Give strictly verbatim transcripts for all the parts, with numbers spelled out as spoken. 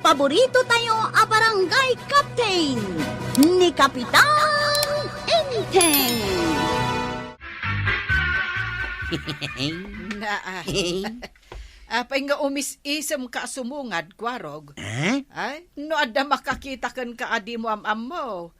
Paborito tayo a barangay captain, ni Kapitan Enteng. Naa. Apay nga umis-isem ka a sumungad, Kuarog? Eh? Ay, no adda makakita kenka a dimo am-ammo,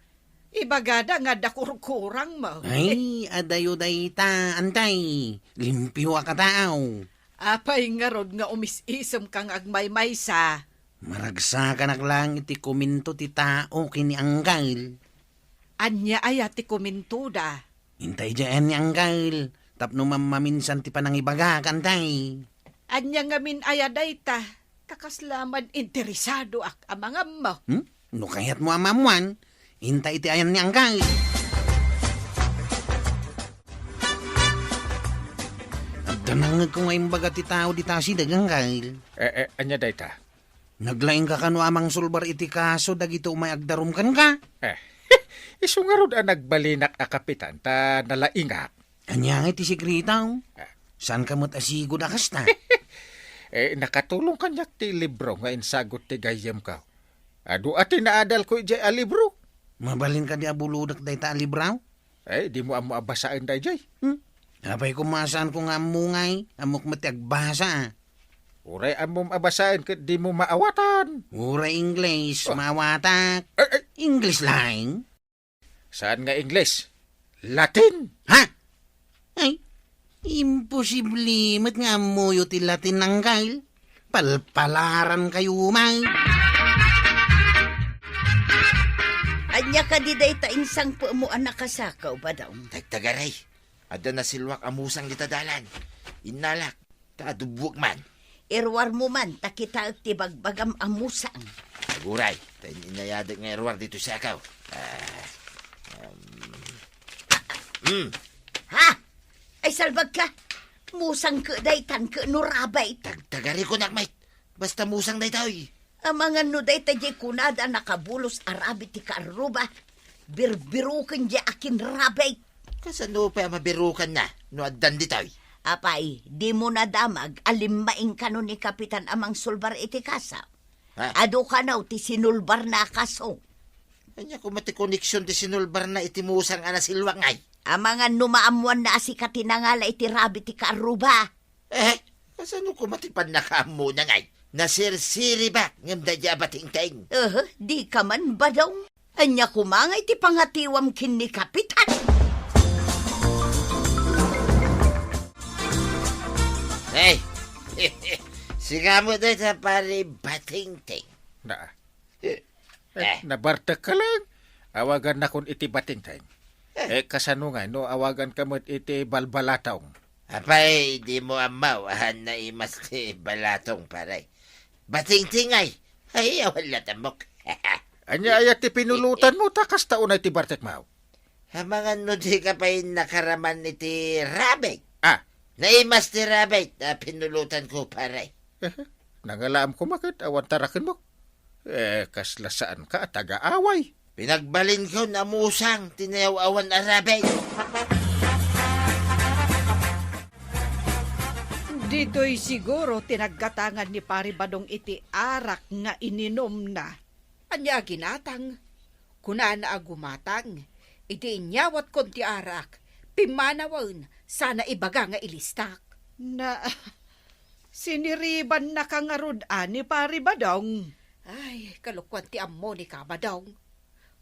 ibagada nga adda kurkurangmo. Ay, adayo dayta, antay. Limpio a kataaw. Apay ngarud nga umis-isem ka nga agmaymaysa? Maragsakanak laeng iti komento ti tao ken ni Anggal. Ania aya ti komentoda? Intay diay ni Anggal, tapno mammaminsan ti panangibagak, antay. Ania ngamin aya dayta? Ta kasla man interesadoak a mangammo. Hmm? No kayatmo a maammuan, intay iti ayan ni Anggal. Adda nangngegko nga imbaga ti tao dita asideg, Anggal. Eh, eh, ania dayta? Naglaingka kano a mangsulbar iti kaso dagiti umay agdarum kenka? Eh, isu ngarud a nagbalinak a kapitan ta nalaingak. Ania ngay ti sekreto? Ah. Saanka met a sigud a kasta? Eh, nakatulong kaniak ti libro nga insagut ti gayyemko. Adu a ti naadalko idiay a libro. Mabalin kadi a bulodek dayta a libro? Eh, dimo ammo a basaen daydiay. Hmm? Apay koma saanko nga ammo ngay, ammok met ti agbasa. Uray ammom a basaen ket dimo maawatan. Uray Ingles, ah, maawatak. Eh, eh. Ingles laeng? Saan nga Ingles? Latin! Ha? Ay, imposible met nga ammoyo ti Latin, Anggal. Palpalaran kayo, man. Ania kadi dayta insangpetmo a nakasakaw, Badong? Tagtagaray, adda nasilwak a musang dita dalan. Innalak. Ta adubbuek man. Iruarmo man ta kitaek ti bagbagam a musang. Aguray, ta in-, inayadek nga iruar ditoy sakaw. Ah, um, mm. Ha? Ay, salbagka! Musang ket daytan ket no rabay. Tagtagari ko, nakmait. Basta musang daytoy. Amangan no dayta diay kunada a nakabulos a rabbit ti kaarruba, birbiroken diay akin rabbit. Kasano pay a mabirokanna no addan ditoy? Apay, dimo nadamag a limmaing kano ni Kapitan a mangsulbar iti kaso? Ha? Adu kano ti sinulbarna a kaso. Ania koma ti koneksion ti sinulbarna iti musang a nasilwak ngay? Amangan no maammoanna a sika ti nangala iti rabbit ti kaarruba. Eh, kasano koma ti pannakaammona ngay? Nasirsiribak ngem daydiay a batingting. Eh, dika man, Badong. Ania koma ngay ti pangatiwam ken ni Kapitan? Hey, sika met dayta, pare Batingting. Na, eh, eh, nabartek ka lang. Awagannakon iti Batingting. Eh. Eh, kasano ngay no awaganka met iti Balbalatong? Apay, dimo ammo a naimas ti balatong, pare. Batingting ay. Ay, awan la't ammok. Ania aya ti pinulotanmo ta kasta unay ti bartekmo? Amangan no dika pay nakaraman iti rabbit. Ah. Naimas ti rabbit a pinulotanko, pare. Eh, nangalaam koma ket awan tarakenmo. Eh, kasla saanka a taga-away. Pinagbalinkon a musang ti nayaw-awan a rabbit. Ditoy siguro ti naggatangan ni Pari Badong iti arak nga ininumna. Ania a ginatang? Kunana a gumatang. Idi inyawat kon ti arak, pimmanawen, sana ibaga nga ilistak. Na, siniribannaka ngarud a ni Pari Badong? Ay, kalokuan ti ammo ni Kabadong.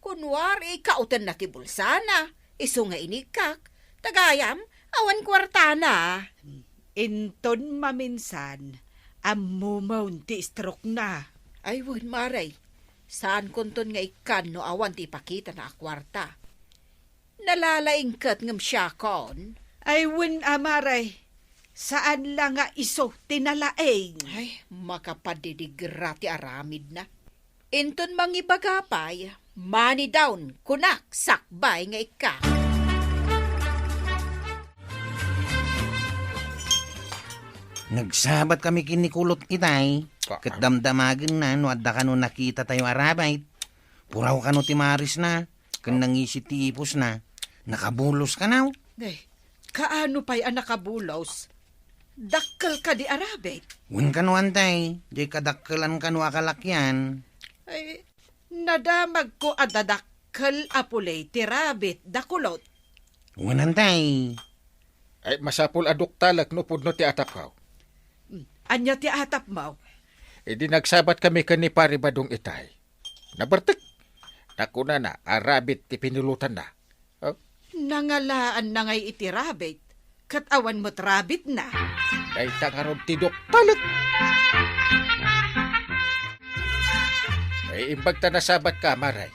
Kunwari, kautenna ti bulsana, isu nga inigkak, ta gayam, awan kuartana. Inton maminsan, ammomon ti stroke-na. Ay, wen, Mare. Saankonton nga ikkan no awan ti ipakitana a kuarta. Nalalaing ket ngem siakon. Ay, wen a, Mare. Saan la nga isu ti nalaing. Ay, makapadidigra ti aramidna. Inton mangibaga pay, money down, kunak, sakbay nga ikka. Nagsabat kami ken ni Kulot itay, ah, ket damdamagenna no adda kano nakita tayo a rabbit. Puraw kano ti marisna, ken nangisit ti ipusna. Nakabulos kano? Eh, kaano pay a nakabulos? Dakkel kadi a rabbit? Wen kano, antay, diay kadakkelan kano a kalakian. Ay, nadamagko a dadakkel a puley ti rabbit da kulot. Wen, antay. Ay, masapul a duktalek no pudno ti atapko. Hmm, ania ti atapmo? Idi nagsabatkami ken ni Pari Badong itay, nabertek. Nakunana a rabbit ti pinulotanna. Oh. Nangalaanna ngay iti rabbit, ket awan met rabbitna. Dayta ngarud ti duktalek. Ay, imbag ta nasabatka, Mare.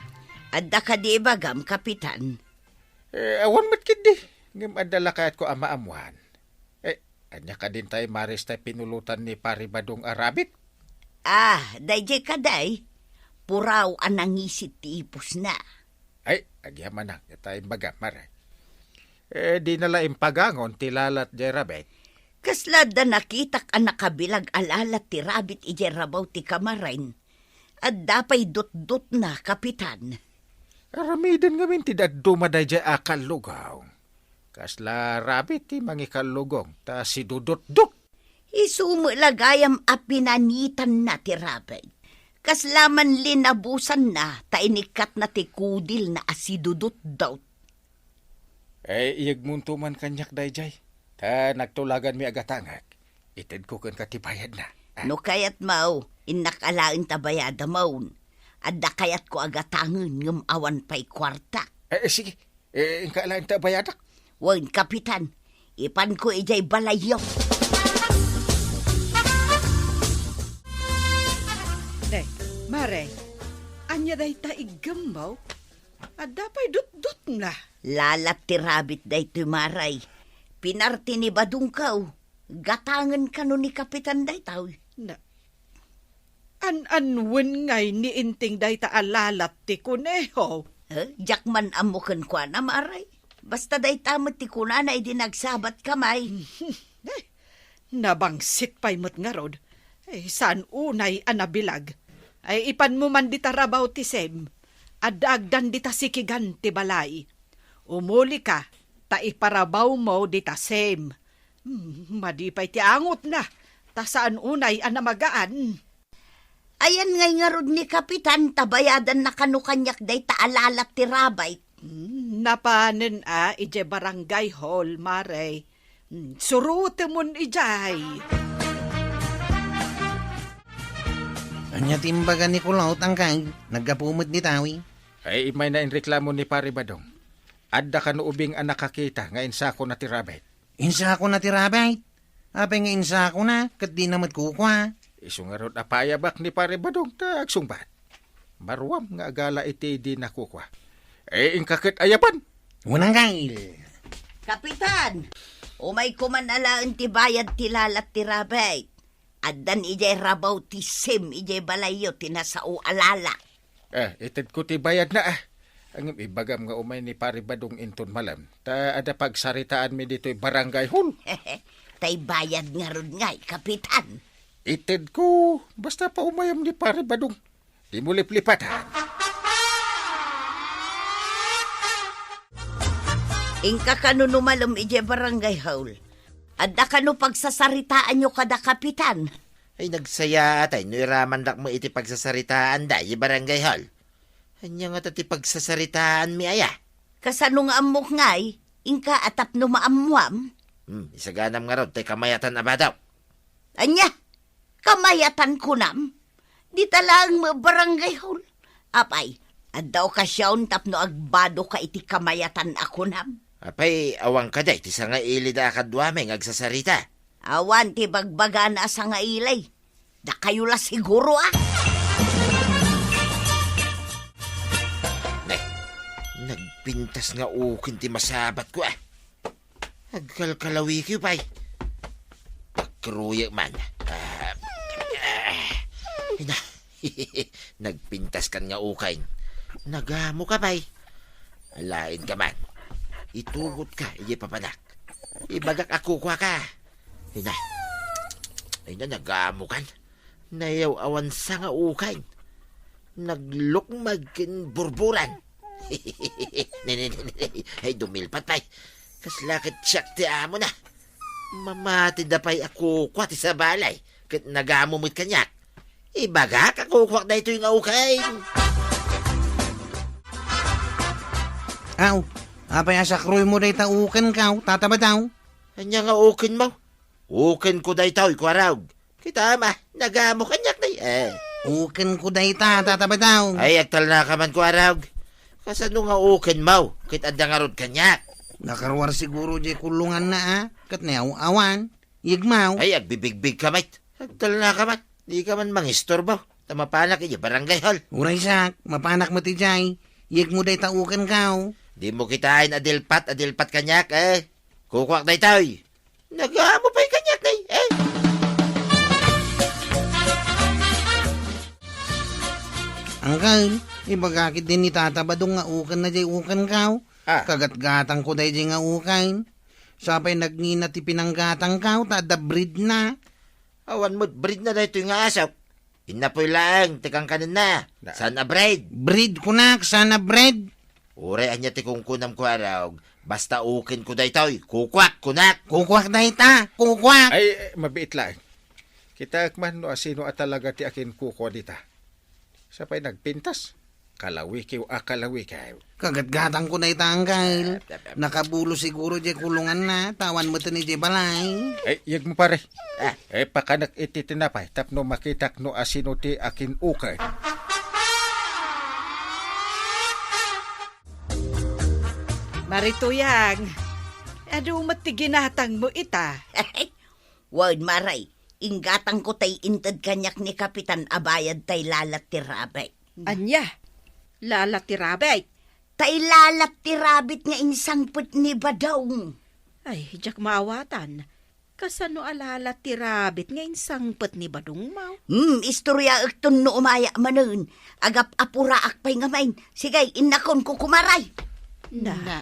Adda kadi ibagam, Kapitan? Eh, awan met ketdi. Ngem adda la kayatko a maammuan. Eh, ania kadin tay Maris tay pinulotan ni Pari Badong a rabbit? Ah, daydiay kadi, puraw a nangisit ti ipusna. Ay, agyamanak, ita imbagam, Mare. Eh, dina la impagangon ti lalat diay rabbit. Kasla adda nakitak a nakabilag a lalat ti rabbit idiay rabaw ti kamaren. Adda pay dutdutna, Kapitan. Aramiden ngamin ti dadduma daydiay a kallugong. Kasla rabbit ti mangikallugong ta sidudutdut. Isu met la gayam a pinanitanna ti rabbit. Kasla man linabusanna ta inikkatna ti kudilna a sidudutdut. Eh, iyegmonto man kaniak daydiay, ta nagtulaganmi a gatangek. Itedko kenka ti bayadna. Ah. No kayatmo, innak alaen ta bayadamon. Adda kayatko a gatangen ngem awan pay kuarta. Eh, eh, sige. Eh, inka alaen ta bayadak. Wen, Kapitan, ipanko idiay balayyo. Ne, Mare, ania dayta iggemmo? Adda pay dutdutna. Lalat ti rabbit daytoy, Mare. Pinarte ni Badongko. Gatangen kano ni Kapitan daytoy. Na, an-anwen ngay ni Inting dayta a lalat ti kuneho? Eh, diak man ammo kenkuana, Mare. Basta dayta met ti kunana idi nagsabatkami. Eh, nabangsit pay met ngarud. Eh, saan unay a nabilag? Ay, ipanmo man dita rabaw ti sim. Adda agdan dita sikigan ti balay. Umulika, ta iparabawmo dita sim. Hmm, madi pay ti angotna, ta saan unay a namagaan. Ayan ngay ngarud ni Kapitan ta bayadanna kano kaniak dayta a lalat ti rabbit. Hmm, napanen a idiay barangay hall, Mare. Hmm, surotemon idiay. Ania ti imbaga ni Kulot, Angkay? Naggapu met ni Tawi. Ay, immay na inreklamo ni Pari Badong. Adda kano ubing a nakakita nga insakona ti rabbit. Insakona ti rabbit? Apay nga insakona, ket dina met kukua? Isu ngarud a payabak ni Pari Badong ta agsungbat. Maruam nga agala iti dina kukua. Eh, inka ket ayaban. Wen, Angkay. Kapitan, umayko man alaen ti bayad ti lalat ti rabbit. Addan idiay rabaw ti sim idiay balayyo ti nasao a lalat. Eh, itedko ti bayadna, ah. Ngem ibagam nga umay ni Pari Badong inton malem, ta adda pagsaritaanmi ditoy barangay hall. Tay bayad ngarud ngay, Kapitan. Itedko, basta paumayam ni Pari Badong. Dimo liplipatan. Inka kano no malem idiay barangay hall. Adda kano pagsasaritaanyo kada Kapitan? Ay, nagsayaat ay no iramandak met iti pagsasaritaanda idiay barangay hall. Ania ngata ti pagsasaritaanmi aya? Kasano nga ammok ngay? Inka a tapno maammuam? Hmm, isaganam ngarud tay kamayatan a bado. Ania? Kamayatan kunam? Dita laeng met barangay hall. Apay, adda okasion tapno agbadoka iti kamayatan a kunam? Apay, awan kadi ti sangaili da a kaduami nga agsasarita? Awan ti bagbagana a sangaili. Dakayo la siguro, ah. Ne, nagpintas nga uken ti masabatko, ah. Agkalkalawikiw pay. Pagkaruyek man. Ah, ah, ina. Nagpintaskan nga uken. Nagamoka pay. Alaenka man. Itugotka idiay papanak. Ibagak a kukuaka. Ina. Ina, nagamokan. Nayaw-awan sa nga uken. Naglukmag ken burburan. Ne, ne, ne, ne, ne. Ay, dumilpat pay. Kasla ket siak ti amona. Mamati da pay a kukua ti sabali, ket nagamo met kaniak. Ibagak a kukuak daytoy nga uken. Aw, apay a sakroymo dayta ukenko, Tata Badaw? Ania nga ukenmo? Ukenko daytoy, Kuarog. Kitam, nagamo kaniak, nay, eh. Ukenko dayta, Tata Badaw. Ay, agtalnaka man, Kuarog. Kasano nga ukenmo? Ket adda ngarud kaniak. Nakaruar siguro diay kulunganna, a? Ket ni aw-awan. Yegmo. Ay, agbibigbigka met. Agtalnaka man. Dika man mangisturbo. Ta mapanak idiay barangay hall. Uray siak, mapanak met idiay. Yegmo dayta ukenko. Dimo kitaen a dilpat, a dilpat kaniak, eh. Kukuak daytoy. Nagamo pay kaniak, nay, eh. Angkel, ibaga ketdi ni Tata Badong nga ukenna diay ukenko. Ah. Kagatgatangko daydiay nga uken. Sa pay nagngina ti pinanggatangko, ta adda breedna. Awan met breedna daytoy nga asok. Innapoy laeng ti kankanenna. Na- Saan a breed? Breed kunak, saan a breed? Uray ania ti kunkunam, Kuarog, basta ukenko daytoy, kukuak, kunak. Kukuak dayta, kukuak. Ay, eh, mabiit laeng. Kitaek man no asino a talaga ti akinkukua dita. Sa pay nagpintas. Kalawikiw a kalawikiw. Kagatgatangko dayta, angkel. Nakabulo siguro diay kulunganna, ta awan met idiay balay. Ay, yegmo, pare. Ah. Eh, pakanek iti tinapay tapno makitak no asino ti akin-uken. Mari Tuyang, adu met ti ginatangmo ita? Wen, Mare, inggatangko tay inted kaniak ni Kapitan a bayad tay lalat ti rabbit. Ania? Lalat ti rabbit? Tay lalat ti rabbit nga insangpet ni Badong. Ay, diak maawatan. Kasano a lalat ti rabbit nga insangpet ni Badong, maw? Hmm, istoryaekton no umayak manen. Agap-apuraak pay ngamin. Sige, innakon, kukumaray. Na, Na.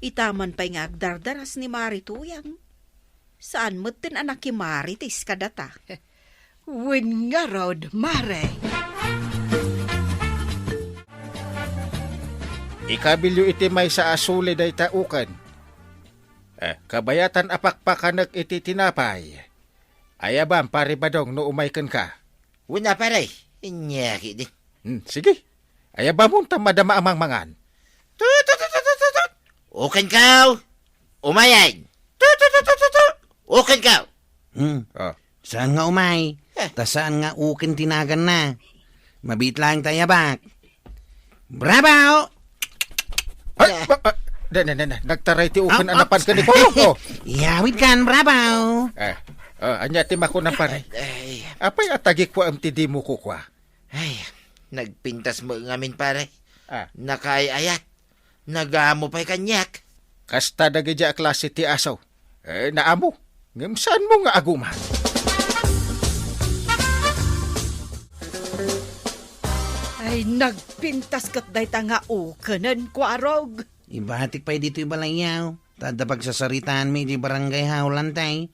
Ita man pay nga agdardaras ni Mari Tuyang. Saan metten a nakimarites kadata? Wen ngarud, Mare. Ikabilyo iti maysa a suli dayta uken. Eh, kabayatan a pakpakanek iti tinapay. Ayabam, Pare Badong, no umay kenka. Wen a, pare. Inyaki di. Hmm, sige. Ayabamon ta madama a mangmangan. Tut, tut, tut, tut, tut, tut. Ukenko. Umayay. Tut, tut, tut, tut, tut, tut. Ukenko. Hmm. Oh. Saan nga umay? Eh. Ta saan nga uken ti naganna? Mabiit laeng ta ayabak. Bravo! Ay, Ah. ba, ba, da, da, da, da, nagtaray ti uken Ah, a napan ah. Ken ni Kolo. Oh. Iyawid kan, bravo! Eh, oh, ania ti makunam, pare? Ay. Apay a tagikuam ti dimo kukua? Ay, nagpintas met ngamin, pare. Ah. Nakaay-ayat. Nagamo pay kaniak. Kasta dagiti a klase ti aso. Eh, naamo. Ngem saanmo nga aguman? Ay, nagpintas ket dayta nga ukenen, Kuarog. Ibatik pay ditoy balayyo. Ta adda pagsasaritaanmi iti barangay hall, Lantay.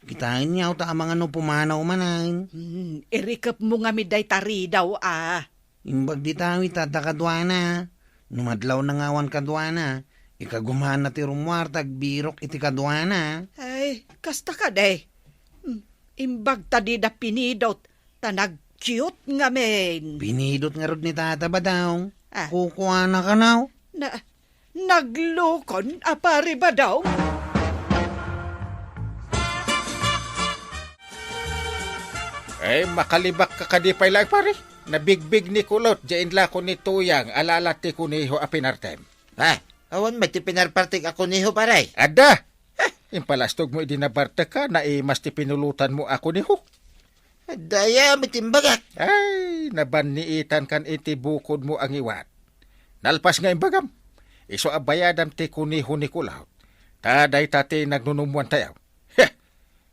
Kitaenyo ta amangan no pumanaw manen. Hmm, irikepmo ngamin dayta ridaw, a. Imbag dita, ita, ta kaduana. No madlawna nga awan kaduana, ikagumaanna ti rummuar ta agbirok iti kaduana. Ay, kasta kadi. Hmm, imbag ta dida pinidot, ta nagcute ngamin. Pinidot ngarud ni Tata Badong. Ah. Kukuana kanaw? Na, Naglukon a Pari Badong? Eh, makalibak ka kadi pay laeng, pare. Nabigbig ni Kulot, diay inlako ni Tuyang, a lalat ti kuneho a pinartem. Ha? Awan met ti pinarpartek a kuneho, pare? Adda! Eh, impalastogmo idi nabartekka, naimas ti pinulutanmo a kuneho. Adda aya met imbagak. Ay, nabanniitankan iti bukodmo a ngiwat. Nalpas nga imbagam, isu a bayadam ti kuneho ni Kulot. Ta dayta ti nagnunummoantayo. Heh!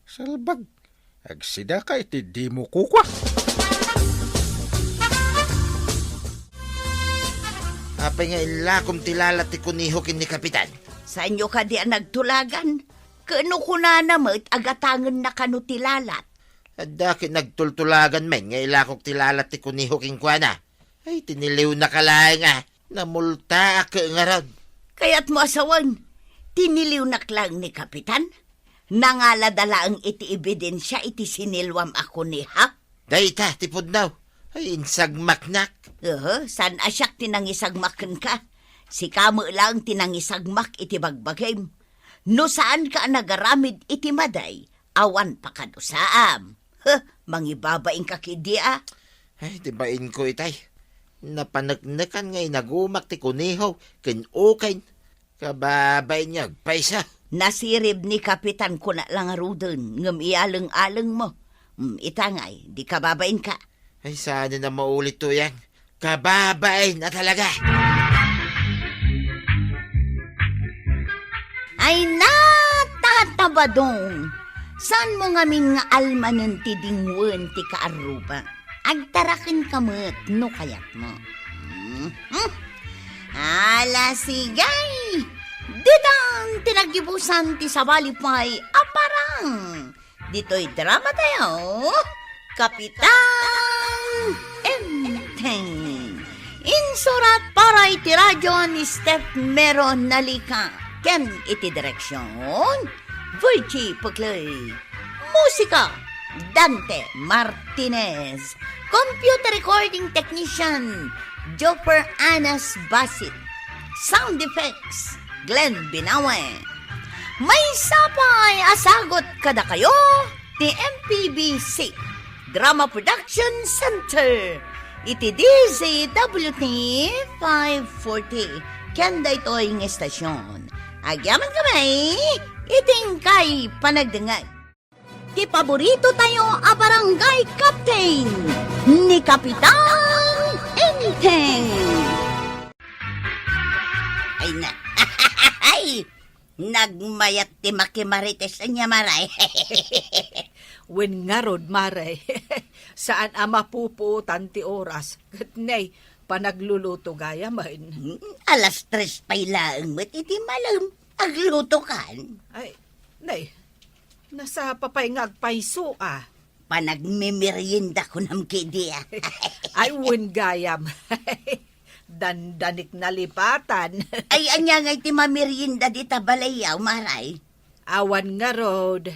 Salbag, agsidaka iti dimo kukua. Apay nga illakom ti lalat ti kuneho ken ni Kapitan? Saanyo kadi a nagtulagan? Ken no kunana met a gatangenna kano ti lalat? Adda ket nagtultulagan men nga ilakok ti lalat ti kuneho kenkuana. Ay, tiniliwnaka laeng a, namultaak ngarud. Kayatmo a sawen, tiniliwnak laeng ni Kapitan? Nangalada laeng iti ebidensia iti siniluam a kuneho. Dayta ti pudno. Ay, insagmaknak. Uhu, saan a siak ti nangisagmak kenka. Sika met laeng ti nangisagmak iti bagbagim. No saanka a nagaramid iti madi, awan pakadusaam. Huh, mangibabainka ketdi a. Ay, ti bainko itay. Napaneknekan nga inagumak ti kuneho ken uken. Kababain nga agpayso. Nasirib ni Kapitan kuna la ngaruden ngem iyaleng-alengmo. Mm, ita ngay, di kababainka. Ay, saan a maulit, Tuyang. Kababain a talaga. Ay, natatabadong! Saanmo ngamin nga almanen ti dingwen ti kaarruba? Agtarakenka met no kayatmo. Hmm? Hmm? Ala, sige! Ditan ti naggibusan ti sabali pay a parang. Ditoy drama tayo, Kapitan Enteng. Insurat para iti radyo ni Steph Mero Nalica ken iti direksyon, Virgie Puclay. Musika, Dante Martinez. Computer recording technician, Joffer Anas Basit. Sound effects, Glenn Binawe. Maysa pay a sagut kadakayo ti M P B C Drama Production Center iti D Z W T five forty ken daytoy nga estasyon. Agyamankami iti inkay panagdengngeg. Ti paborito tayo a barangay captain, ni Kapitan Enteng. Ay na. Ay! Nagmayat ti makimarites ania, Mare. Wen ngarud, Mare. Saan a mapupuotan ti oras. Ket ne, panagluluto gayamen. Hmm, alas tres pay laeng met iti malem. Aglutokan. Ay, ne, nasapa pay nga agpayso a. Panagmemerienda kunam ketdi a. Ay, wen gayam. Dandanik nalipatan. Ay, ania ngay ti mamerienda dita balay a, Mare? Awan ngarud.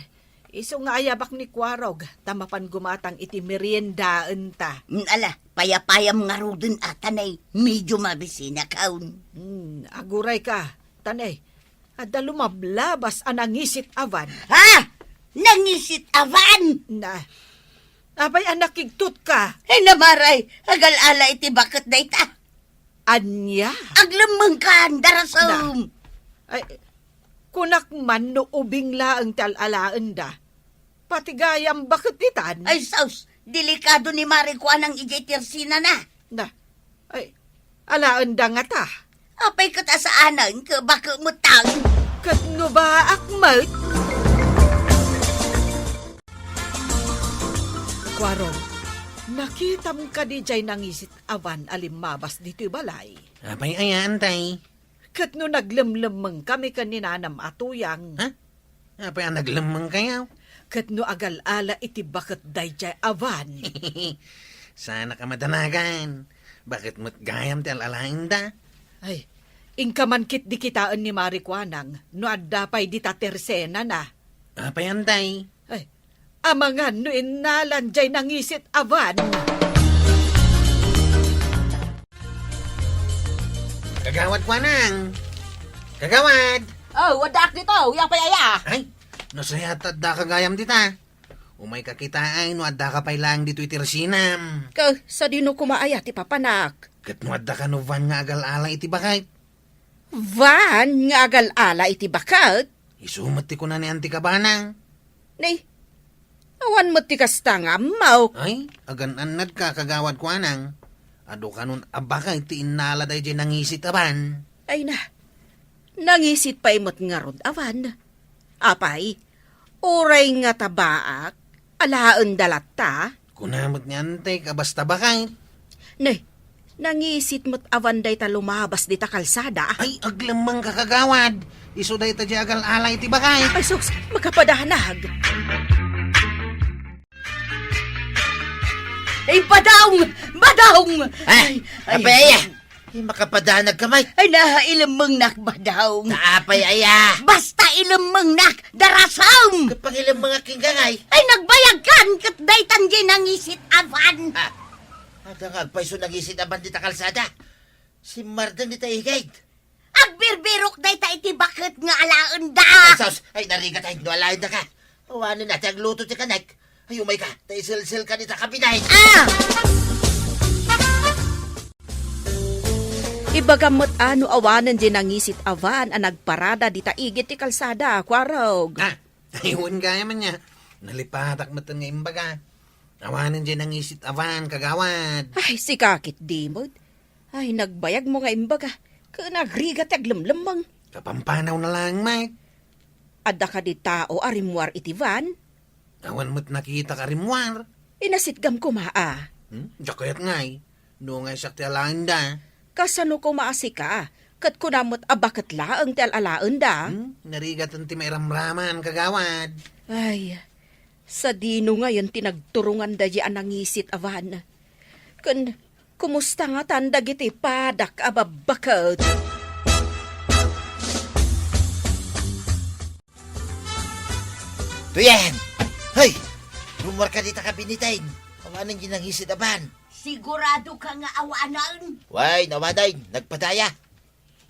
Isu nga ayabak ni Kuarog, ta mapan gumatang iti meriendaenta. Mm, ala, payapayam ngaruden a ta ne, medyo mabisinak. Mm, agurayka, ta ne, adda lumablabas a nangisit a van. Ha? Nangisit a van? Na, apay a nakigtotka? Ay, na, Mare, agal-ala iti baket dayta. Ania? Aglemmengkan, Darasem. Na. Ay, kunak man no ubing laeng ti al-alaenda. Pati gayam baket ditan. Ay, sus, delikado ni Mare Kuanang idiay tersenana. Na, ay, alaenda ngata. Apay ket a saanen, ket baket met tan. Ket no baak met? Kuarog, nakitam kadi jay nangisit a van a limmabas ditoy balay? Apay aya, Antay? Ket no naglemlemmengkami ken ni nanam a Tuyang. Ha? Apay a naglemmengkayo? Ket no agal-ala iti baket dayjay a van. Saanak a madanagan. Baket met gayam ti al-alaenda. Ay, inka man ketdi kitaen ni Mare Kuanang no adda pay dita tersenana. Apay, Antay? Ay, amangan no innalan jay nangisit a van. Kagawad Kuanang! Kagawad! Oh, addaak ditoy. Apay aya? Ay, no sayaat ta addaka gayam dita. Umayka kitaen no addaka pay laeng ditoy tersenam. Ket sadino koma aya ti papanak? Ket no adda kano van nga agal-ala iti baket? Van nga agal-ala iti baket? Isu met ti kuna ni Anti Kabanang. Ni, awan met ti kasta nga ammok. Ay, agan-annadka, Kagawad Kuanang. Adu kanon a baket ti innala dayjay nangisit a van. Ay na, nangisit pay met ngarud a van. Apay, uray ngata baak, alaenda latta? Kuna met ni Antek a basta baket. Ne, nangisit met a van dayta lumabas dita kalsada. Ay, aglemmengka, Kagawad. Isu dayta jay agal-ala iti baket. Ay, sus, makapadanag. Ay, badaong! Badaong! Ah, ay, ay, apay aya? Makapadanag ka, Mike. Ay, na, ilemmengnak, Badong. Ta apay aya? Basta ilemmengnak, darasem! Kapag ilemmengak ken ka, ngay? Ay, nagbayagkan, ket daytan diay nangisit a van. Ah, adda nga agpayso nangisit a van dita kalsada. Simmardeng dita igid. Agbirbirok dayta iti baket nga alaenda. Ay, sus! Ay, narigat ay, no alaenda ka. Awanen na, ti agluto ti kanek. Ay, umay ka, ta iselselka dita kabinay. Ah! Ibagam met a no awanen diay nangisit a van a nagparada dita igid ti kalsada, Kuarog. Ah, ay, wen gayam ania. Nalipatak met nga imbaga. Awanen diay nangisit a van, kagawad. Ay, sika ketdi met. Ay, nagbayagmo nga imbaga. Ken agrigat ti aglemlemmeng. Kapampanawna laeng, Mike. Adda kadi tao a rimmuar iti van? Awan met nakitak a rimmuar. Inasitgam koma a. Hmm? Diak kayat ngay. No nga siak ti alaenda. Kasano koma a sika? Ket kunam met a baket laeng ti al-alaenda. Hmm? Narigaten ti mairamraman, kagawad. Ay, sadino ngayen ti nagturonganda diay a nangisit a van? Ken kumusta ngatan dagiti padak a babbaket? Tuyen! Hey! Rummuarka dita kabineteng. Awanen diay nangisit a van. Siguradoka nga awanen? Wen, awanen. Nagpadaya.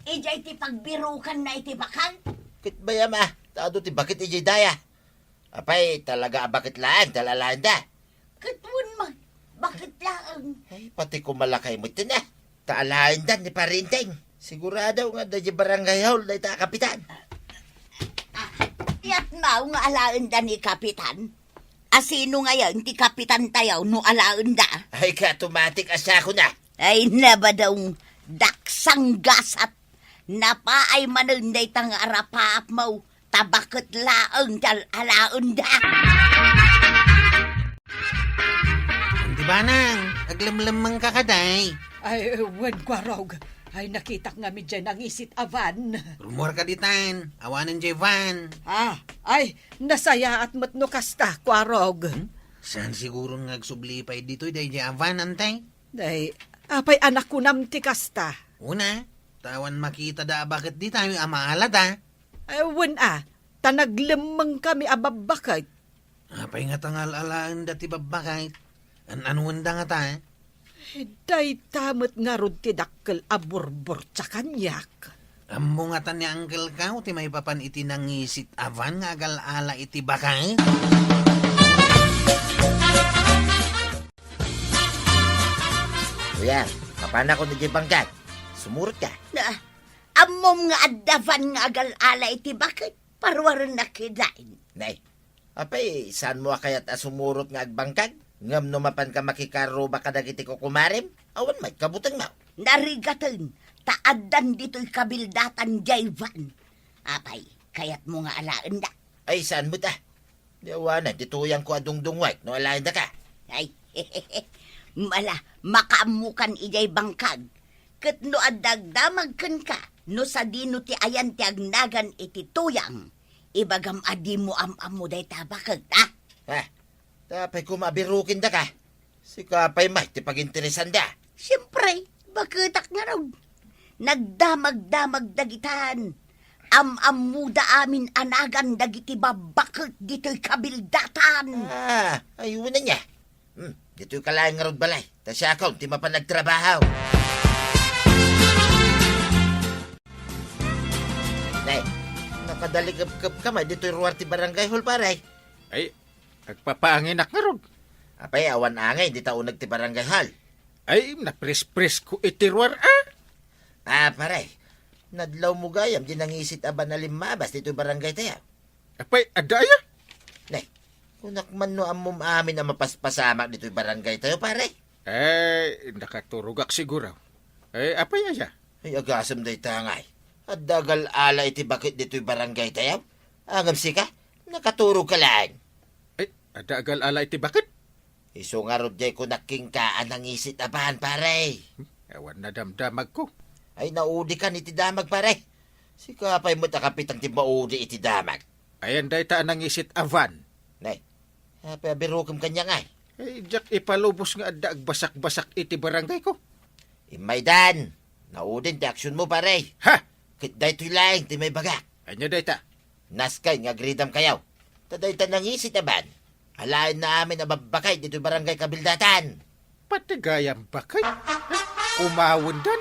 Idiay ti pagbirukanna iti baket? Ket bayam a, ta adu ti baket idiay daya. Apay, talaga a baket laeng ti al-alaenda? Ket wen met, baket laeng. Ay, pati kumalakay met ken, ah. Ta alaendan ni Parinteng. Sigurado nga adda diay barangay hall dayta a kapitan. Ah, yatmaw nga alaenda ni kapitan? A sino ngayen ti kapitantayo no alaenda? Ay, ka automatic a siakon a. Ay, nabadong, daksang gasat. Napaay manen dayta nga arapaapmo, ta baket laeng ti al-alaenda. Andi banang, aglemlemmengka kadi? Ay, wen, Kuarog. Ay, nakitak ngamin diay nangisit a van. Rummuarka ditan, awanen diay van. Ah, ay, nasayaat met no kasta, Kuarog. Hmm? Saan siguron nga agsubli pay ditoy daydiay a van, ante? Ay, apay a nakunam ti kasta? Una, ta awan makitada a baket dita a maalada. Ay, wen a, ta naglemmengkami a babbaket. Apay ngata nga al-alaenda ti babbaket? An-anuenda ngata? Eh, dayta met ngarud ti dakkel a burbur ti kaniak. Ammo ngata ni Uncle Kao ti maipapan iti nangisit a van nga agal-ala iti baket? Kuya, mapanakon idiay bangkag. Sumurotka. Na, ammom nga adda van nga agal-ala iti baket, paruarennak kadi. Nay, apay, saanmo a kayat a sumurot nga agbangkag? Ngem no mapanka makikarruba kadagiti kukumarem, awan met kabutengmo. Narigaten, ta addan ditoy kabildatan diay van. Apay, kayatmo nga alaendak? Ay, saan met a? Di awanen ti tuyangko a dungdungngoek no alaendaka. Ay, mala, makaammokan idiay bangkag. Ket no adda agdamag kenka, no sadino ti ayan ti agnagan iti tuyang, ibagam a dimo am-ammo dayta a baket, ha? Ha? Apay koma a birukendaka? Sika pay met ti paginteresanda. Siempre, baketak ngarud. Nagdamagdamag dagitan. Am-ammoda amin a nagan dagiti babbaket ditoy kabildatan. Ah, ay, wen ania. Hmm, ditoyka laeng ngarud balay. Ta siakon ti mapan agtrabaho. Nay, nakadalikepkepka met ditoy ruar ti barangay hall, pare. Ay, agpapaanginak ngarud. Apay, awan angin dita uneg ti barangay hall? Ay, naprespresko iti ruar, a. Ah, pare, nadlawmo gayam diay nangisit a van a limmabas ditoy barangaytayo. Apay, adda aya? Nay, kunak man no ammom amin a mapaspasamak ditoy barangaytayo, pare? Eh, nakaturogak siguro. Eh, apay aya? Ay, agasem dayta ngay. Adda agal-ala iti baket ditoy barangaytayo? Ngem sika, nakaturogka laeng. Eh, adda agal-ala iti baket? Isu ngarud diay kunak kenka a nangisit a van, pare. Hmm, awan nadamdamagko. Ay, naudikan iti damag, pare. Sika pay met a kapitan ti maudi iti damag. Ayan dayta a nangisit a van. Nay, apay a birukem kaniak ngay? Eh, diak ipalubos nga adda agbasakbasak iti barangayko. Immaydan, Naudin ti aksionmo, pare. Ha? Ket daytoy laeng ti maibagak. Ania dayta? Naskay nga agridamkayo. Ta dayta nangisit a van, alaenna amin a babbakay ditoy barangay Kabildatan. Pati gayam bakay? Kumawendan?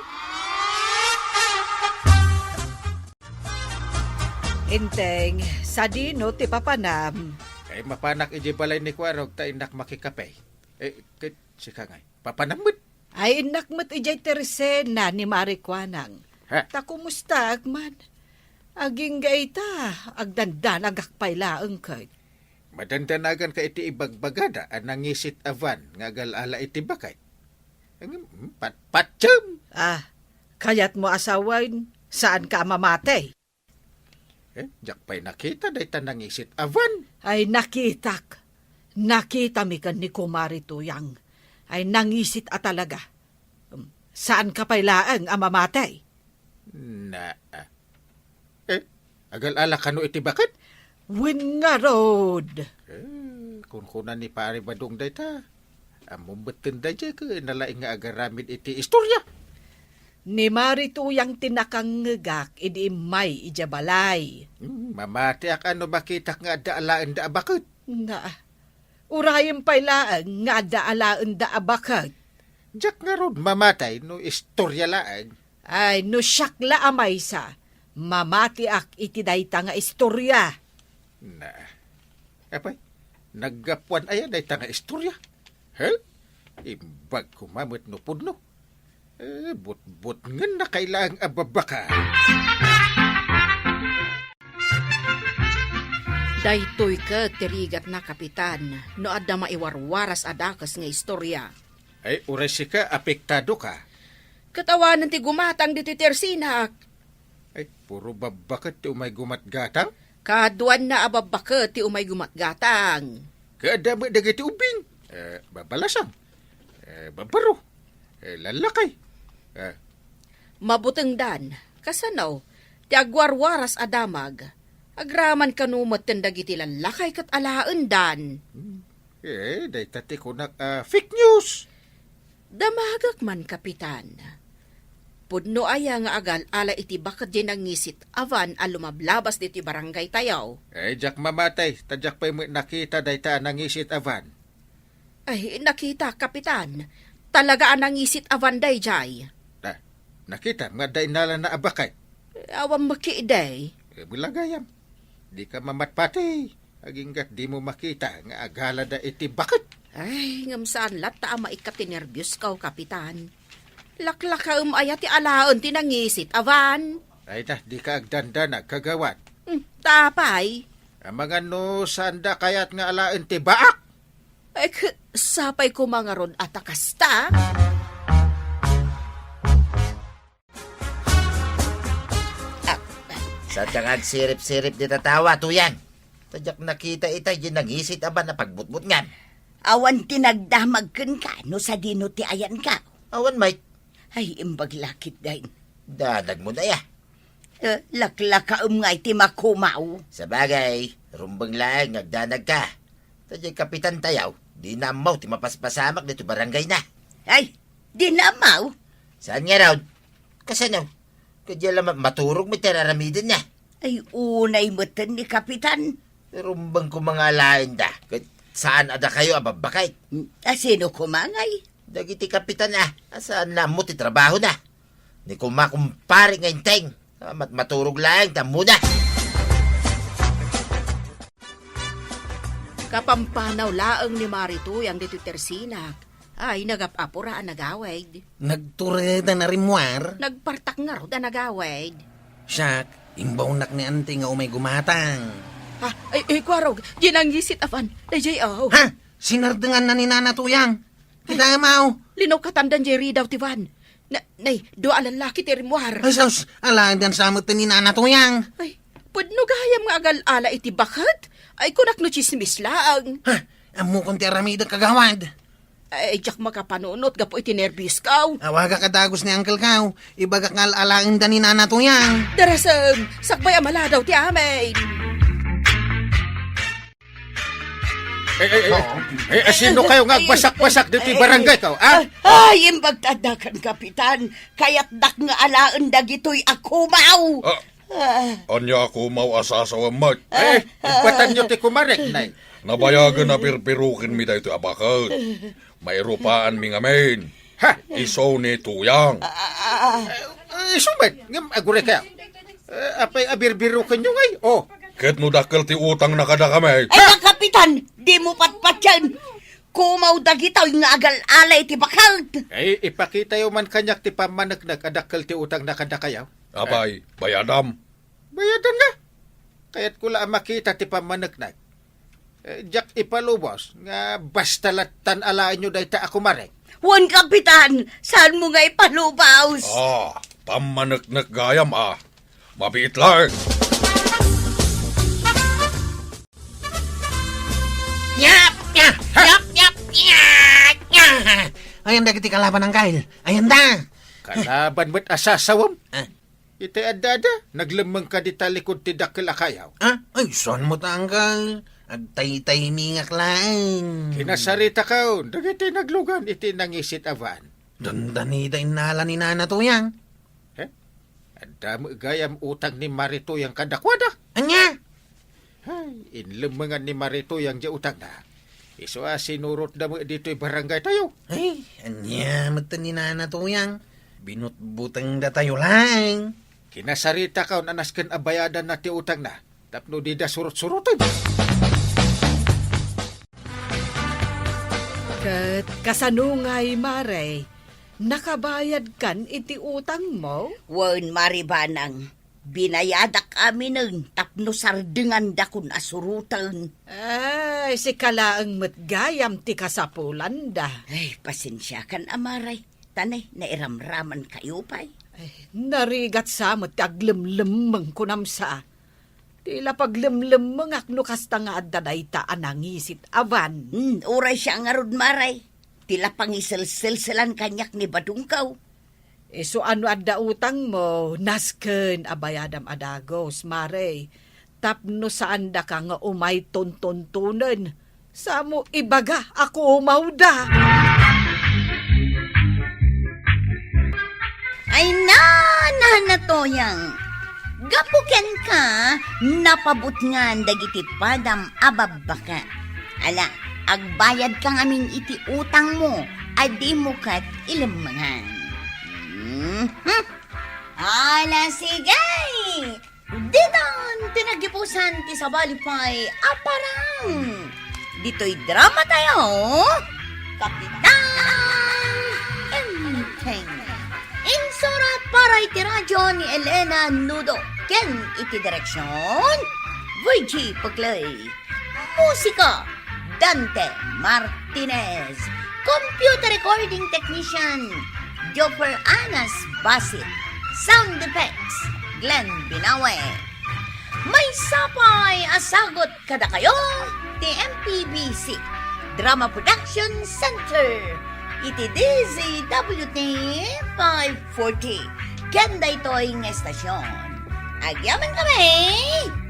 Enteng, sadino ti papanam? Ay, mapanak idiay balay ni Kuarog ta innak makikape. Eh, ket sika ngay, papanam met? Ay, innak met idiay tersena ni Mari Kuanang. Ha? Ta kumustaak man? Agingga ita, agdandanagak pay laeng ket. Madandanaganka iti ibagbagada a nangisit a van nga agal-ala iti bakay. Ngem, hmm, pat-, patiem! Ah, kayatmo a sawen, saanka a mamati? Eh, diak pay nakita dayta nangisit a van. Ay, nakitak. Nakitami ken ni Kumari Tuyang. Ay, nangisit a talaga. Hmm, saanka pay laeng a mamati? Na, eh, agal-ala kano iti baket? Wen ngarud. Eh, kunkuna ni Pari Badong dayta. Ammom metten daydiay ket nalaing nga agaramid iti istorya. Ni Mari Tuyang ti nakangngegak idi immay idiay balay. Hmm, mamatiak a no makitak nga adda alaenda a baket. Na, urayen pay laeng nga adda alaenda a baket. Diak ngarud mamati no istorya laeng. Ay, no siak la a maysa, mamatiak iti dayta nga istorya. Na, apay, naggapuan aya dayta nga istorya? He? Imbag koma met no pudno. Eh, butbutngen na kailaeng a babbaka. Daytoy ket ti rigatna, Kapitan, no adda maiwarwaras a dakes nga istorya. Ay, uray sika, apektado ka. Ket awanen ti gumatang ditoy tersinak. Ay, puro babbaket ti umay gumatgatang? Kaduanna a babbaket ti umay gumatgatang. Kaadda met dagiti ubing, eh, babalasang, eh, babaro, eh, lallakay. Eh. Mabutengdan, kasano, ti agwarwaras a damag, agraman kano metten dagiti lallakay ket alaendan. Hmm. Eh, dayta ti kunak a fake news. Damagek man, Kapitan. Pudno aya nga agal-ala iti baket diay nangisit a van a lumablabas ditoy barangay tayo? Eh, diak mamati, ta diak pay met nakita dayta a nangisit a van. Ay, nakita, Kapitan. Talaga a nangisit a van daydiay. Ta, nakita nga adda innalana a baket? Eh, awan met idi. Eh, bulagayam. Dika mamatpati. Aginggat dimo makita nga agalada iti baket. Ay, ngem saan latta a maikkat ti nerbios ko, Kapitan. Laklakaem aya ti alaen ti nangisit a van? Ay ta, dika agdandanag, kagawad. Hmm, ta apay? Amangan no saanda kayat nga alaen ti baak? Ay, k-, sapay koma ngarud a ta kasta? Ah. Saanka nga agsirip-sirip dita tawa, Tuyang? Ta diak nakita itay di nangisit a van a pagbutbutngam. Awan ti nagdamag kenka no sadino ti ayanka. Awan, Mike. Ay, imbag la ketdin. Danagmo na ya. Eh, laklakaem nga iti makumaw. Sabagay, rumbeng laeng nga agdanagka. Ta diay kapitan tayo, dina ammaw ti mapaspasamak ditoy barangayna. Ay, dina ammaw? Saan ngarud? Kasano? Kadiay la ma-, maturog met ti ar-aramidenna. Ay, unay metten ni kapitan. Rumbeng koma nga alaenda, ket saan a dakayo a babbakay. Hmm, a sino koma ngay? Dagiti kapitan a, a saan la ammo ti trabahona. Ni koma kumpare nga Enteng, a mat-, maturog laeng ti ammona. Kapampanaw laeng ni Mari Tuyang ditoy tersinak. Ay, nagap-apura a nagawid. Nagtureda na rimmuar? Nagpartak ngarud a nagawid. Siak, imbawnak ni Auntie nga umay gumatang. Ha? Ay, ay, Kuarog, di nangisit a van. Daydiay, oh. Ha? Sinardenganna ni Nana Tuyang. Kita, ay, amaw. Linawkatandan diay ridaw ti van. Na, nay, dua a lallaki ti rimmuar. Ay, sus, alaendan sa met ni Nana Tuyang. Ay, pudno gayam nga agal-ala iti baket? Ay, kunak no tsismis laeng. Ha? Ammokon ti aramidek, kagawad. Ay, diak makapanunot gapu iti nerbios ko. Awagak a dagus ni uncle ko. Ibagak nga al-alaenda ni Nana Tuyang. Darasem, sakbay a maladaw ti amin. Eh, eh, eh, eh, eh, sino kayo nga agbasak-basak ditoy barangay kaw, ah? Ay, imbag ta adda kan, Kapitan. Kayatdak nga alaen dagitoy a kumaw. Ah, Ah. Anya a kumaw a sasawem met? Eh, ibatanyo ti kumarek, nay. Nabayagen a birbirukenmi daytoy a baket. Mairupaanmi ngamin. Ha? Isu ni Tuyang. Ah, ah, ah. Eh, isu met, ngem aguray kayo. Eh, apay a birbirukenyo ngay? Oh. Ket no dakkel ti utangna kadakami. Ay, Kapitan, dimo patpatien. Kumaw dagitoy nga agal-alay ti baket. Eh, ipakitayo man kaniak ti pammaneknek a dakkel ti utangna kadakayo. Apay, bayadam? Bayadanna. Kayatko la a makita ti pammaneknek. Eh, diak ipalubos nga basta lattan alaenyo dayta a kumarek. Wen, Kapitan, saanmo nga ipalubos? Ah, pammaneknek gayam, ah. Mabiit laeng. Yap! Yap! Yap! Yap! Yap! Yap! Ayan dagiti kalaban, Angkel. Ayan da. Kalaban met a sasawem. Ah. Iti adda-adda, naglemmengka dita likud ti dakkel a kayaw. Ah? Ay, saan mo ta, Angkel? Agtaytaymingak laeng. Kinasaritakon dagiti naglugan iti nangisit a van. Dandani da innala ni Nana Tuyang. Eh? Adda met gayam utang ni Mari Tuyang kadakuada. Ania? Ay, inlemmengan ni Mari Tuyang diay utangna. Isu a sinurotda met ditoy barangaytayo. Ay, ania met ni Nana Tuyang? Binutbutengda tayo laeng. Kinasaritakon a nasken a bayadanna ti utangna tapno dida surot-suroten. Ket kasano ngay, Mare? Nakabayadkan iti utangmo? Wen, Mari Banang. Binayadak aminen tapno sardengandakon a suroten. Ay, sika laeng met gayam ti kasapulanda. Ay, pasensiakan, Amare. Ta ne, nairamramankayo pay. Ay, narigat sa met ti aglemlemmeng, kunam sa. Ti la paglemlemmengak no kasta nga adda dayta a nangisit a van. Hmm, uray siya ngarud, Mare. Ti la pangiselselselan kaniak ni badongkaw. Isu a no adda utangmo, nasken a bayadam a dagus, Mare, tapno saandaka nga umay tuntuntunen, samo ibaga a kumawda. Ay na, Nana Toyang, gapu kenka, napabutngan dagiti padam a babbaka. Ala, agbayadka ngamin iti utangmo a dimo ket ilemmengan. Mhm. Ala, sige! Ditan ti nagipusan ti sabali pay a parang. Ditoy drama tayo, Kapitan Enteng. Insurat para iti radyo ni Elena Nudo ken iti direksyon, Virgie Paclay. Musika, Dante Martinez. Computer recording technician, Joper Anas Basit. Sound effects, Glenn Binawe. Maysa pay a sagut kadakayo ti M P B C Drama Production Center iti D Z W T five forty. Ken daytoy nga estasyon, agyamankami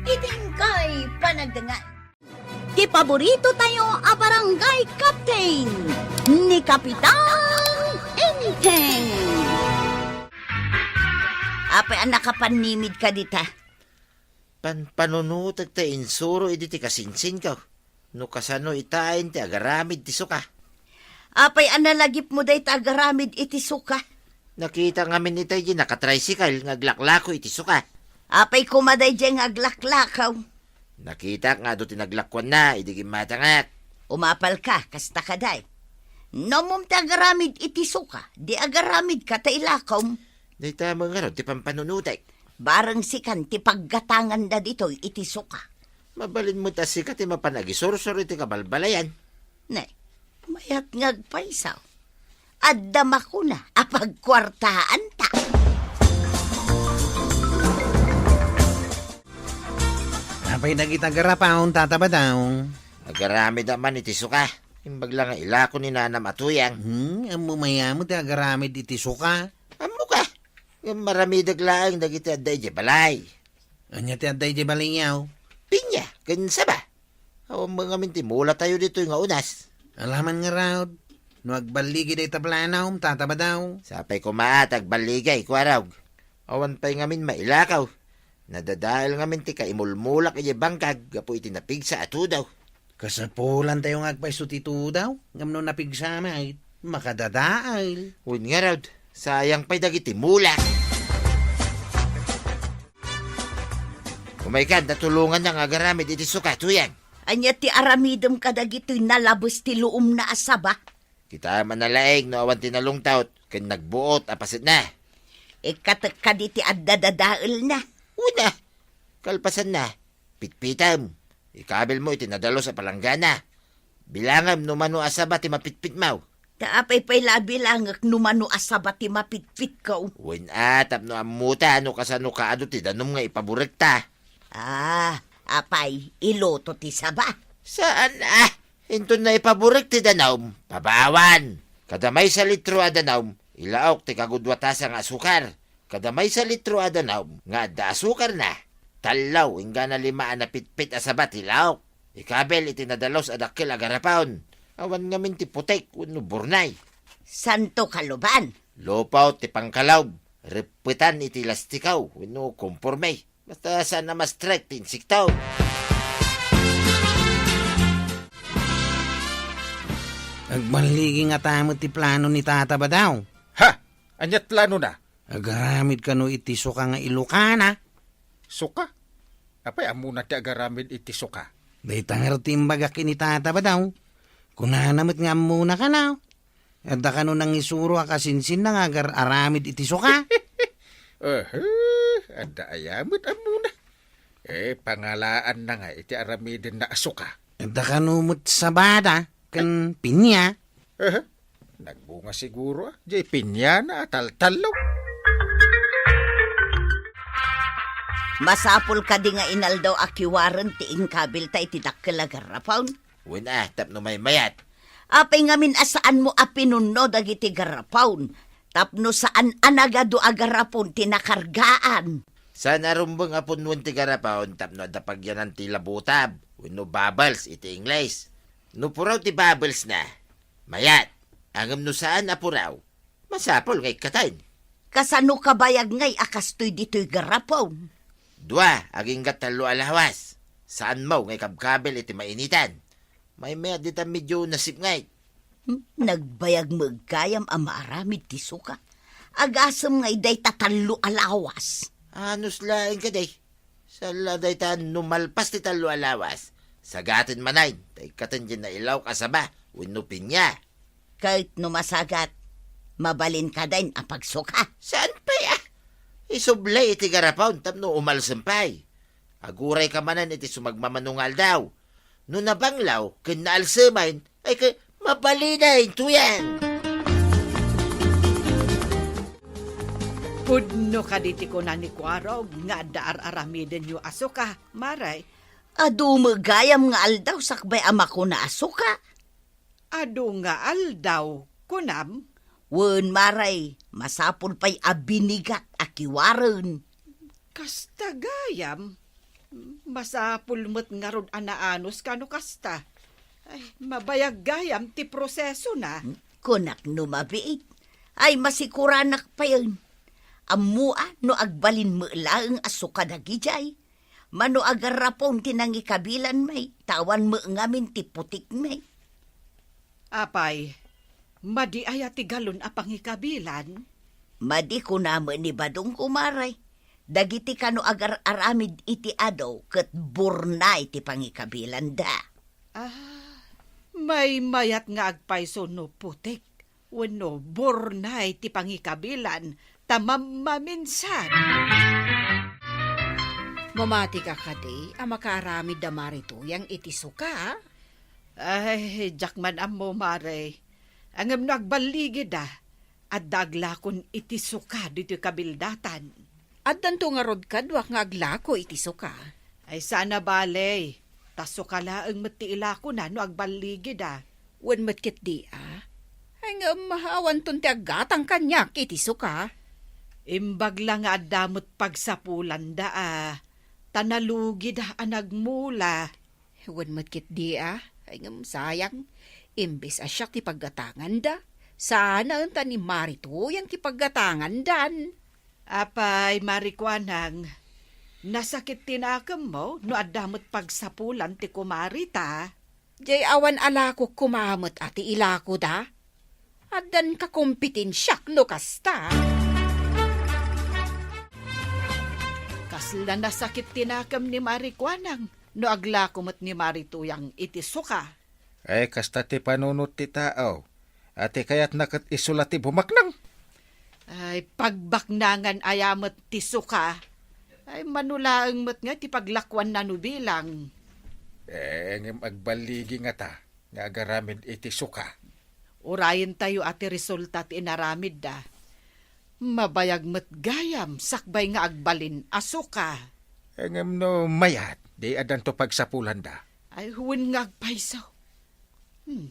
iti inkay panagdengngeg. Ti paborito tayo a barangay captain, ni Kapitan Enteng. Apay a nakapannimidka dita? Panpanunotek ti insuro idi ti kasinsinko. No kasano itaen ti agaramid ti suka. Apay a nalagipmo dayta agaramid iti suka? Nakita ngamin itay di nakatricycle nga aglaklako iti suka. Apay koma daydiay nga aglaklakaw? Nakitak nga adu ti naglakuanna idi gimmatangak. Umapalka, kasta kadi. Ammom ti agaramid iti suka, di agaramidka ta ilakom. Dayta met ngarud ti panpanunotek. Bareng sikan ti paggatanganda ditoy iti suka. Mabalin met a sika ti mapan agisursor iti kabalbalayan. Ne, mayat nga agpayso. Adda makuna a pagkuartaanta. Apay dagiti agarapaw, Tata Badong? Agaramid man iti suka. Imbag la nga ilako ni Nanam a Tuyang. Hmm, ammo mayamo ti agaramid iti suka? Ammoka. Ngem maramidek laeng dagiti adda idiay balay. Ania ti adda idiay balayyo? Pinya ken saba. Awan met ngamin ti mulatayo ditoy nga unas. Alaman ngarud, no agballigi dayta planom, Tata Badaw. Sapay koma a ta agballigay, Kuarog. Awan pay ngamin mailakaw. Nadadael ngamin ti kaimulmulak idiay bangkag gapu iti napigsa a tudaw. Kasapulantayo nga agpayso ti tudaw, ngem no napigsa met, makadadael. Wen ngarud, sayang pay dagiti mulak. Umaykan ta tulonganna nga agaramid iti suka, Tuyang. Ania ti aramidem kadagitoy nalabes ti luomna a saba? Kitaem a nalaing no awan ti nalungtot ken nagbuot a pasetna. Ikkatek kadi ti adda dadaelna? Una, kalpasanna, pitpitem. Ikabilmo iti nadalus a palanggana. Bilangem no mano a saba ti mapitpitmo. Ta apay pay la a bilangek no mano a saba ti mapitpitko? Wen a, tapno ammota no kasano kaadu ti danum nga ipaburekta. Ah, apay, iluto ti saba? Saan a. Inton naipaburek ti danum, pabawan. Kada maysa litro a danum, ilaok ti kagudua tasa nga asukar. Kada maysa litro a danum nga adda asukarna, tallo inggana lima a napitpit a saba ti ilaok. Ikabil iti nadalus a dakkel a garapon. Awan ngamin ti putik wenno burnay. Santo kaluban. Lupaw ti pangkalob. Reppetan iti lastikaw wenno komporme. Basta saan a ma-strike ti insekto. Agballigi ngata met ti plano ni Tata Badaw. Ha? Ania ti planona? Agaramid kano iti suka nga ilokana. Suka? Apay ammona ti agaramid iti suka? Dayta ngarud ti imbagak ken ni Tata Badaw. Kunana met nga ammona kano. Adda kano nangisuro a kasinsinna nga agar-aramid iti suka? Aha, adda aya met ammona? Eh, pangalaanna nga iti aramidenna a suka. Adda kano met sabada ken pinya. Aha, nagbunga siguro, ah. Diay pinyana a taltallo. Masapul kadi nga inaldaw a kiwaren ti inkabilta iti dakkel a garrapon? Wen a, tapno maymayat. Apay ngamin a saanmo a pinunno dagiti garrapon tapno saan a nagadu a garrapon ti nakargaan? Saan a rumbeng a punnoen ti garrapon tapno adda pagyanan ti labutab wenno bubbles iti Ingles. No puraw ti bubblesna, mayat. Ngem no saan a puraw, masapul nga ikkaten. Kasano kabayag ngay a kastoy ditoy garrapon? Dua agingga tallo a lawas. Saanmo nga ikabkabil iti mainitan. Maymayat dita medio nasipnget. Hmm, nagbayag met gayam a maaramid ti suka. Agasem ngay dayta tallo a lawas. Anus laeng kadi. Saan la dayta no malpas ti tallo a lawas, sagaten manen, ta ikkaten diay nailaok a saba wenno pinya. Ket no masagat, mabalin kadi a pagsuka? Saan pay a? Isublay iti garapon tapno umalsem pay. Agurayka manen iti sumagmamano nga aldaw. No nabanglaw ken naalsemen, ay ket mabalinen, Tuyang. Pudno kadi ti kuna ni Kuarog nga adda ar-aramidenyo a suka, Mare? Adu met gayam nga aldaw sakbay a makuna a suka. Adu nga aldaw, kunam? Wen, Mare, masapul pay a binigat a kiwaren. Kasta gayam? Masapul met ngarud a naanus kano kasta. Ay, mabayag gayam ti prosesona. Kunak no mabiit. Ay, masikuranak payen. Ammoa no agbalin met laeng a suka dagidiay. Mano a garrapon ti nangikabilan, may, ta awan met ngamin ti putik, may. Apay, madi aya ti galon a pangikabilan? Madi, kuna met ni Badong, kumare. Dagiti kano agar-aramid iti adu ket burnay ti pangikabilanda. Ah, maymayat nga agpayso no putik wenno burnay ti pangikabilan ta mammaminsan. Mamatika kadi a makaaramid da Mare Tuyang iti suka? Ay, diak man ammo, Mare. Ngem no agballigida, adda aglakon iti suka ditoy kabildatan. Addanto ngarud kaduak nga aglako iti suka. Ay, saan a bale, ta suka laeng met ti ilakona no agballigida. Wen met ketdi a? Ay, ngem awanton ti aggatang kaniak iti suka. Imbag la nga adda met pagsapulanda a, ta nalugida a nagmula. Wen met ketdi a, ay ngem sayang. Imbes a siak ti paggatanganda, saanen ta ni Mari Tuyang ti paggatangandan. Apay, Mari Kuanang, nasakit ti nakemmo no adda met pagsapulan ti kumari ta? Jay awan a lakok koma met a ti ilakoda. Addan kakompetensiak no kasta. Kasla nasakit ti nakem ni Mari Kuanang no aglako met ni Mari Tuyang iti suka. Ay, kasta ti panunot ti tao. A ti kayatna ket isu la ti bumaknang. Ay, pagbaknangan aya met ti suka. Ay, mano laeng met nga ti paglakuanna no bilang. Eh, ngem agballigi ngata nga agaramid iti suka. Urayentayo a ti resulta ti inaramidda. Mabayag met gayam sakbay nga agbalin a suka. Eh, ngem no mayat, di addanto pagsapulanda. Ay, wen nga agpayso. Hmm.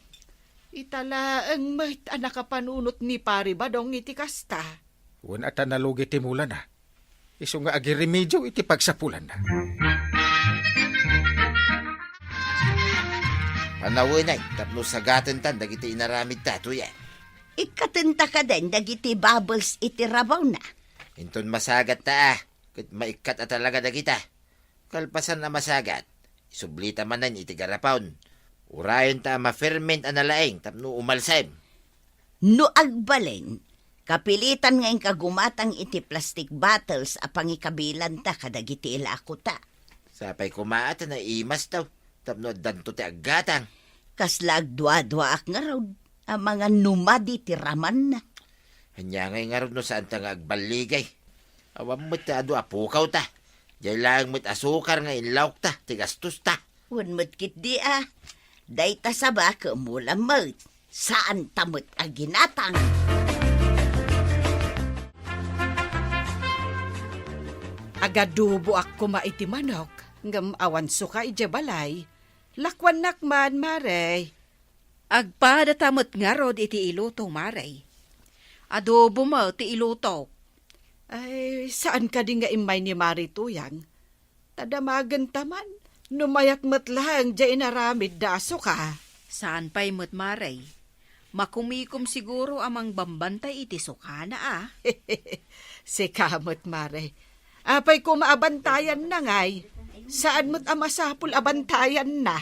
Ita laeng met a nakapanunot ni Pari Badong iti kasta. Wen a ta nalugi ti mulana. Isu nga agiremedio iti pagsapulanna. Panawenay tapno sagatentan dagiti inaramidta, Tuyang. Ikkatenta kadin dagiti bubbles iti rabawna. Inton masagatta a, ket maikkat a talaga dagita. Kalpasan a masagat, isublita manen iti garapon. Urayenta a ma-ferment a nalaing tapno umalsem. No agbalin, kapilitan nga inka gumatang iti plastic bottles a pangikabilanta kadagiti ilakota. Sapay koma a ta naimastaw tapno addanto ti aggatang. Kasla agduaduaak ngarud a mangan no madi ti ramanna. Ania ngay ngarud no saanta nga agballigay? Awan met ti adu a pukawta. Jay laeng met asukar nga inlawkta ti gastosta. Wen met ketdi a, dayta saba ket mula met, saanta met a ginatang. Agaduboak koma iti manok, ngem awan suka idiay balay. Lakuannak man, Mare. Agpadata met ngarud iti iluto, Mare. Adobo met ti iluto. Ay, saan kadi nga immay ni Mari Tuyang? Ta damagenta man, no mayat met laeng diay inaramidda a suka. Saan pay met, Mare. Makumikom siguro a mangbambantay iti sukana a. Sika met, Mare. Apay koma a bantayanna ngay? Saan met a masapul a bantayanna?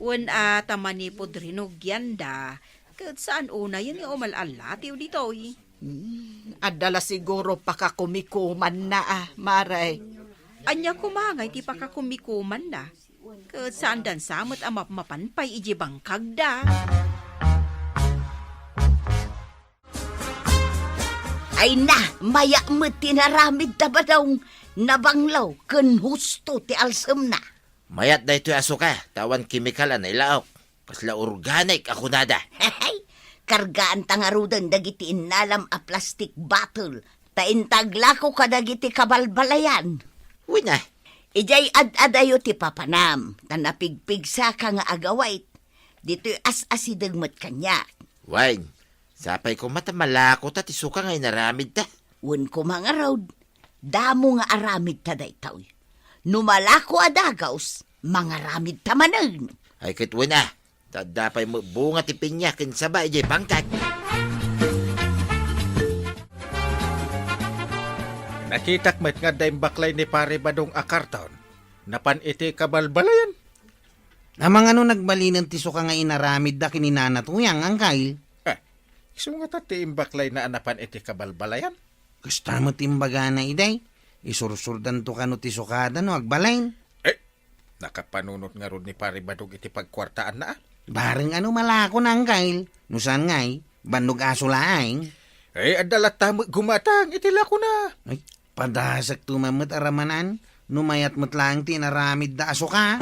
Wen a ta manipud rinugianda, ket saan unayen nga umal-allatiw ditoy. Hmm, adda la siguro pakakumikumanna a, Mare. Ania koma ngay ti pakakumikumanna? Ket saandan sa met a mapmapan pay idiay bangkagda. Ay na, mayat met ti inaramidta, Badong. Nabanglaw ken husto ti alsemna. Mayat daytoy a suka, ta awan kemikal a nailaok. Kasla organic a kunada. Kargaanta ngaruden dagiti innalam a plastic bottle, ta inta aglako kadagiti kabalbalayan. Wen a. Idiay ad-adayo ti papanam, ta napigpigsaka nga agawid. Ditoy as-asideg met kaniak. Wen, sapay koma ta malakota ti suka nga inaramidta. Wen koma ngarud, damo nga aramidta daytoy. No malako a dagaws, mangaramidta manen. Ay ket wen a, ta adda pay met bunga ti pinia ken saba idiay bangkag. Nakitak met nga adda imbaklay ni Pare Badong a karton. Napan iti kabalbalayan. Amangan no nagbalinen ti suka nga inaramidda ken ni Nana Tuyang, Angkay? Eh, isu ngata ti imbaklayna a napan iti kabalbalayan? Kasta met imbagana idi, isursurdanto kano ti sukada no agbalin. Eh, nakapanunot ngarud ni Pare Badong iti pagkuartaanna, a? Bareng a no malakona, Angkay. No saan ngay, bannog aso laeng. Eh, adda latta met gumatang iti lakona. Ay, padasekto man met a ramanan, no mayat met laeng ti inaramidda a suka.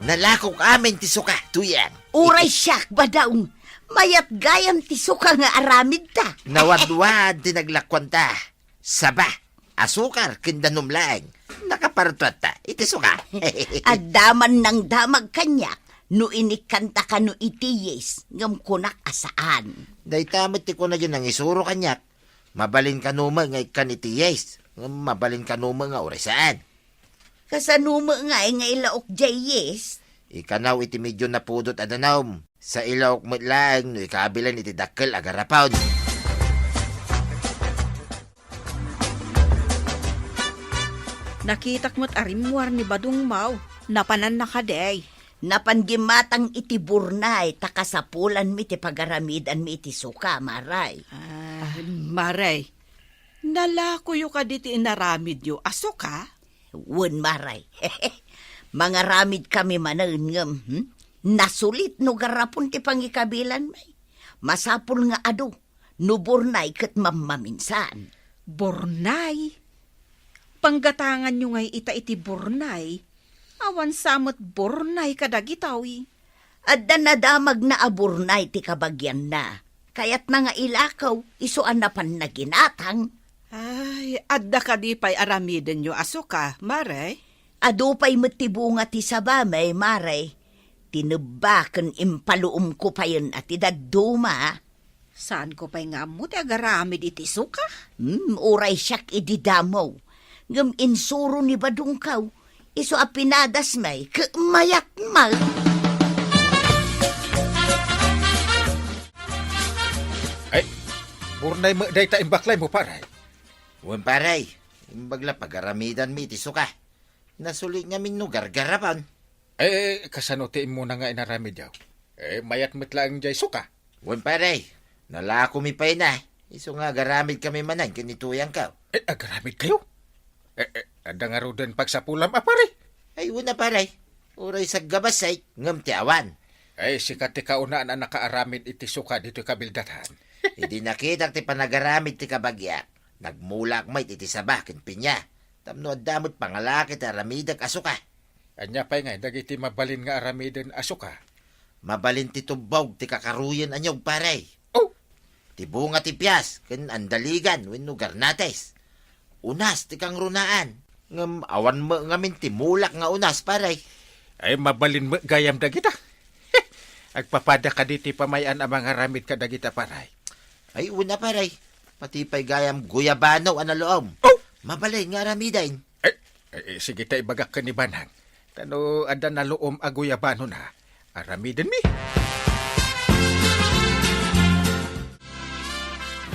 Nalakok amin ti suka, Tuyang. Uray siak, Badong. Mayat gayam ti suka nga aramidta. Nawadwad ti naglakuanta. Saba, asukar, ken danum laeng. Nakapartuatta iti suka. Adda man nangdamag kaniak no inikkanta kano iti yeast, ngem kunak a saan. Dayta met ti kunada nangisuro kaniak. Mabalin kano met nga ikkan iti yeast. Mabalin kano met nga uray saan. Kasano met ngay nga ilaok jay yeast? Ikanaw iti medio napudot a danum. Sa ilaok met laeng no ikabilen iti dakkel a garapon. Nakitak met a rimmuar ni Badong Maw. Napananna kadi? Napan gimmatang iti burnay ta kasapulanmi ti pagaramidanmi iti suka, Maray. Ah, Maray, nalakoyo kadi ti inaramidyo a suka? Wen, Maray. Mangaramidkami manen ngem, hmm? Nasulit no garapon ti pangikabilanmi. Masapul nga adu, no burnay ket mammaminsan. Burnay? Panggatanganyo ngay ita iti burnay? Awan sa met burnay kadagitoy. Adda nadamagna a burnay ti kabagianna. Kayatna nga ilakaw, isu a napanna ginatang. Ay, adda kadi pay aramidenyo a suka, Maray? Adu pay met ti bunga ti sabami, Maray. Tinebba ken impaluomko payen a ti dadduma. Saanko pay nga ammo ti agaramid iti suka? Hmm, uray siak idi damo. Ngem insuro ni Badongko, isu a pinadasmi ket mayatmi. Ay, burnay met dayta imbaklaymo, Paray. Wen, Paray. Imbag la pagaramidanmi iti suka. Nasulit ngamin no gargarapon. Eh, kasano ti immuna nga inaramidyo? Eh, mayat met laeng jay suka. Wen, Paray. Nalakomi pay na. Isu nga agaramidkami manen ken ni Tuyangko. Eh, agaramidkayo? Eh, eh, adda ngaruden pagsapulam a, Paray? Ay, wen a, Paray. Uray saggabasay, ngem ti awan. Ay, sika ti kaunaan a nakaaramid iti suka ditoy kabildatan. Idi nakitak ti panagaramid ti kabagiak, nagmulaak met iti saba ken pinia. Tapno adda met pangalaki ti aramidek a suka. Ania pay ngay dagiti mabalin nga aramiden a suka? Mabalin ti tubbog ti kakaruyen a niyog, Paray. Oh! Ti bunga ti pias ken andaligan wenno garnates. Unas ti kangrunaan. Ngem awan met ngamin ti mulak nga unas, Paray. Ay, mabalin met gayam dagita. Agpapada kadi ti pamay-an a mangaramid kadagita, Paray? Ay, wen a, Paray. Pati pay gayam guyabano a naluom. Oh! Mabalin nga aramiden. Eh, eh, sige ta ibagak ken ni Banang. Ta no adda naluom a guyabanona, aramidenmi.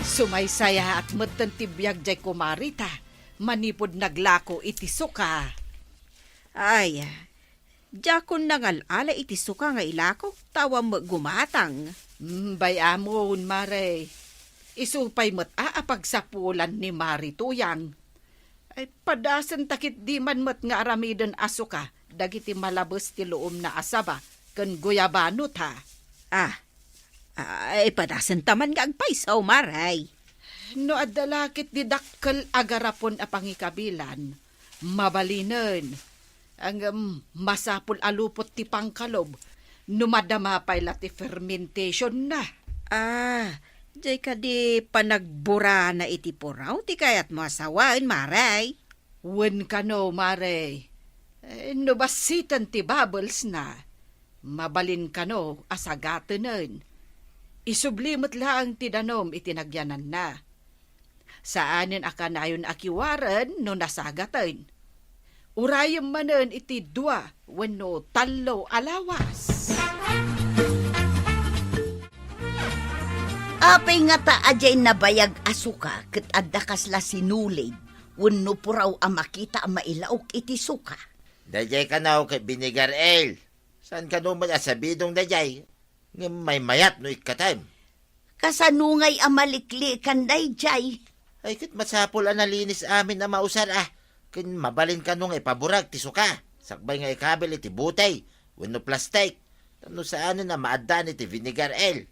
Sumaysayaat metten ti biag jay kumarita manipud naglako iti suka. Ay, diakon nangal-ala iti suka nga ilako, ta awan met gumatang. Mm, bay-amon, Mare. Isu pay met a, a pagsapulan ni Mari Tuyang. Ay, padasenta ketdi man met nga aramiden a suka dagiti malabes ti luomna a saba ken guyabano ta. Ah, ay, padasenta man nga agpayso, Mare. No adda la ketdi dakkel a garapon a pangikabilan, mabalinen. Ngem masapul a lupot ti pangkalob no madama pay la ti fermentationna. Ah, jay kadi panagburana iti puraw ti kayatmo a sawen, Mare? Wen kano, Mare. Eh, no bassiten ti bubblesna, mabalin kano a sagatenen. Isubli met laeng ti danum iti nagyananna. Saanen a kanayon a kiwaren no nasagaten. Urayem manen iti dua wenno tallo a lawas. Apay ngata a diay nabayag a suka ket adda kasla sinulid wenno puraw a makita a mailaok iti suka? Daydiay kano ket vinegar ale. Saan kano met a sabidong daydiay? Ngem maymayat no ikkatem. Kasano ngay a maliklikan daydiay? Ay, ket masapul a nalinis amin a mausar a, ken mabalin kano nga ipaburek ti suka, sakbay nga ikabil iti butey wenno plastik, tapno saanen a maaddaan iti vinegar ale.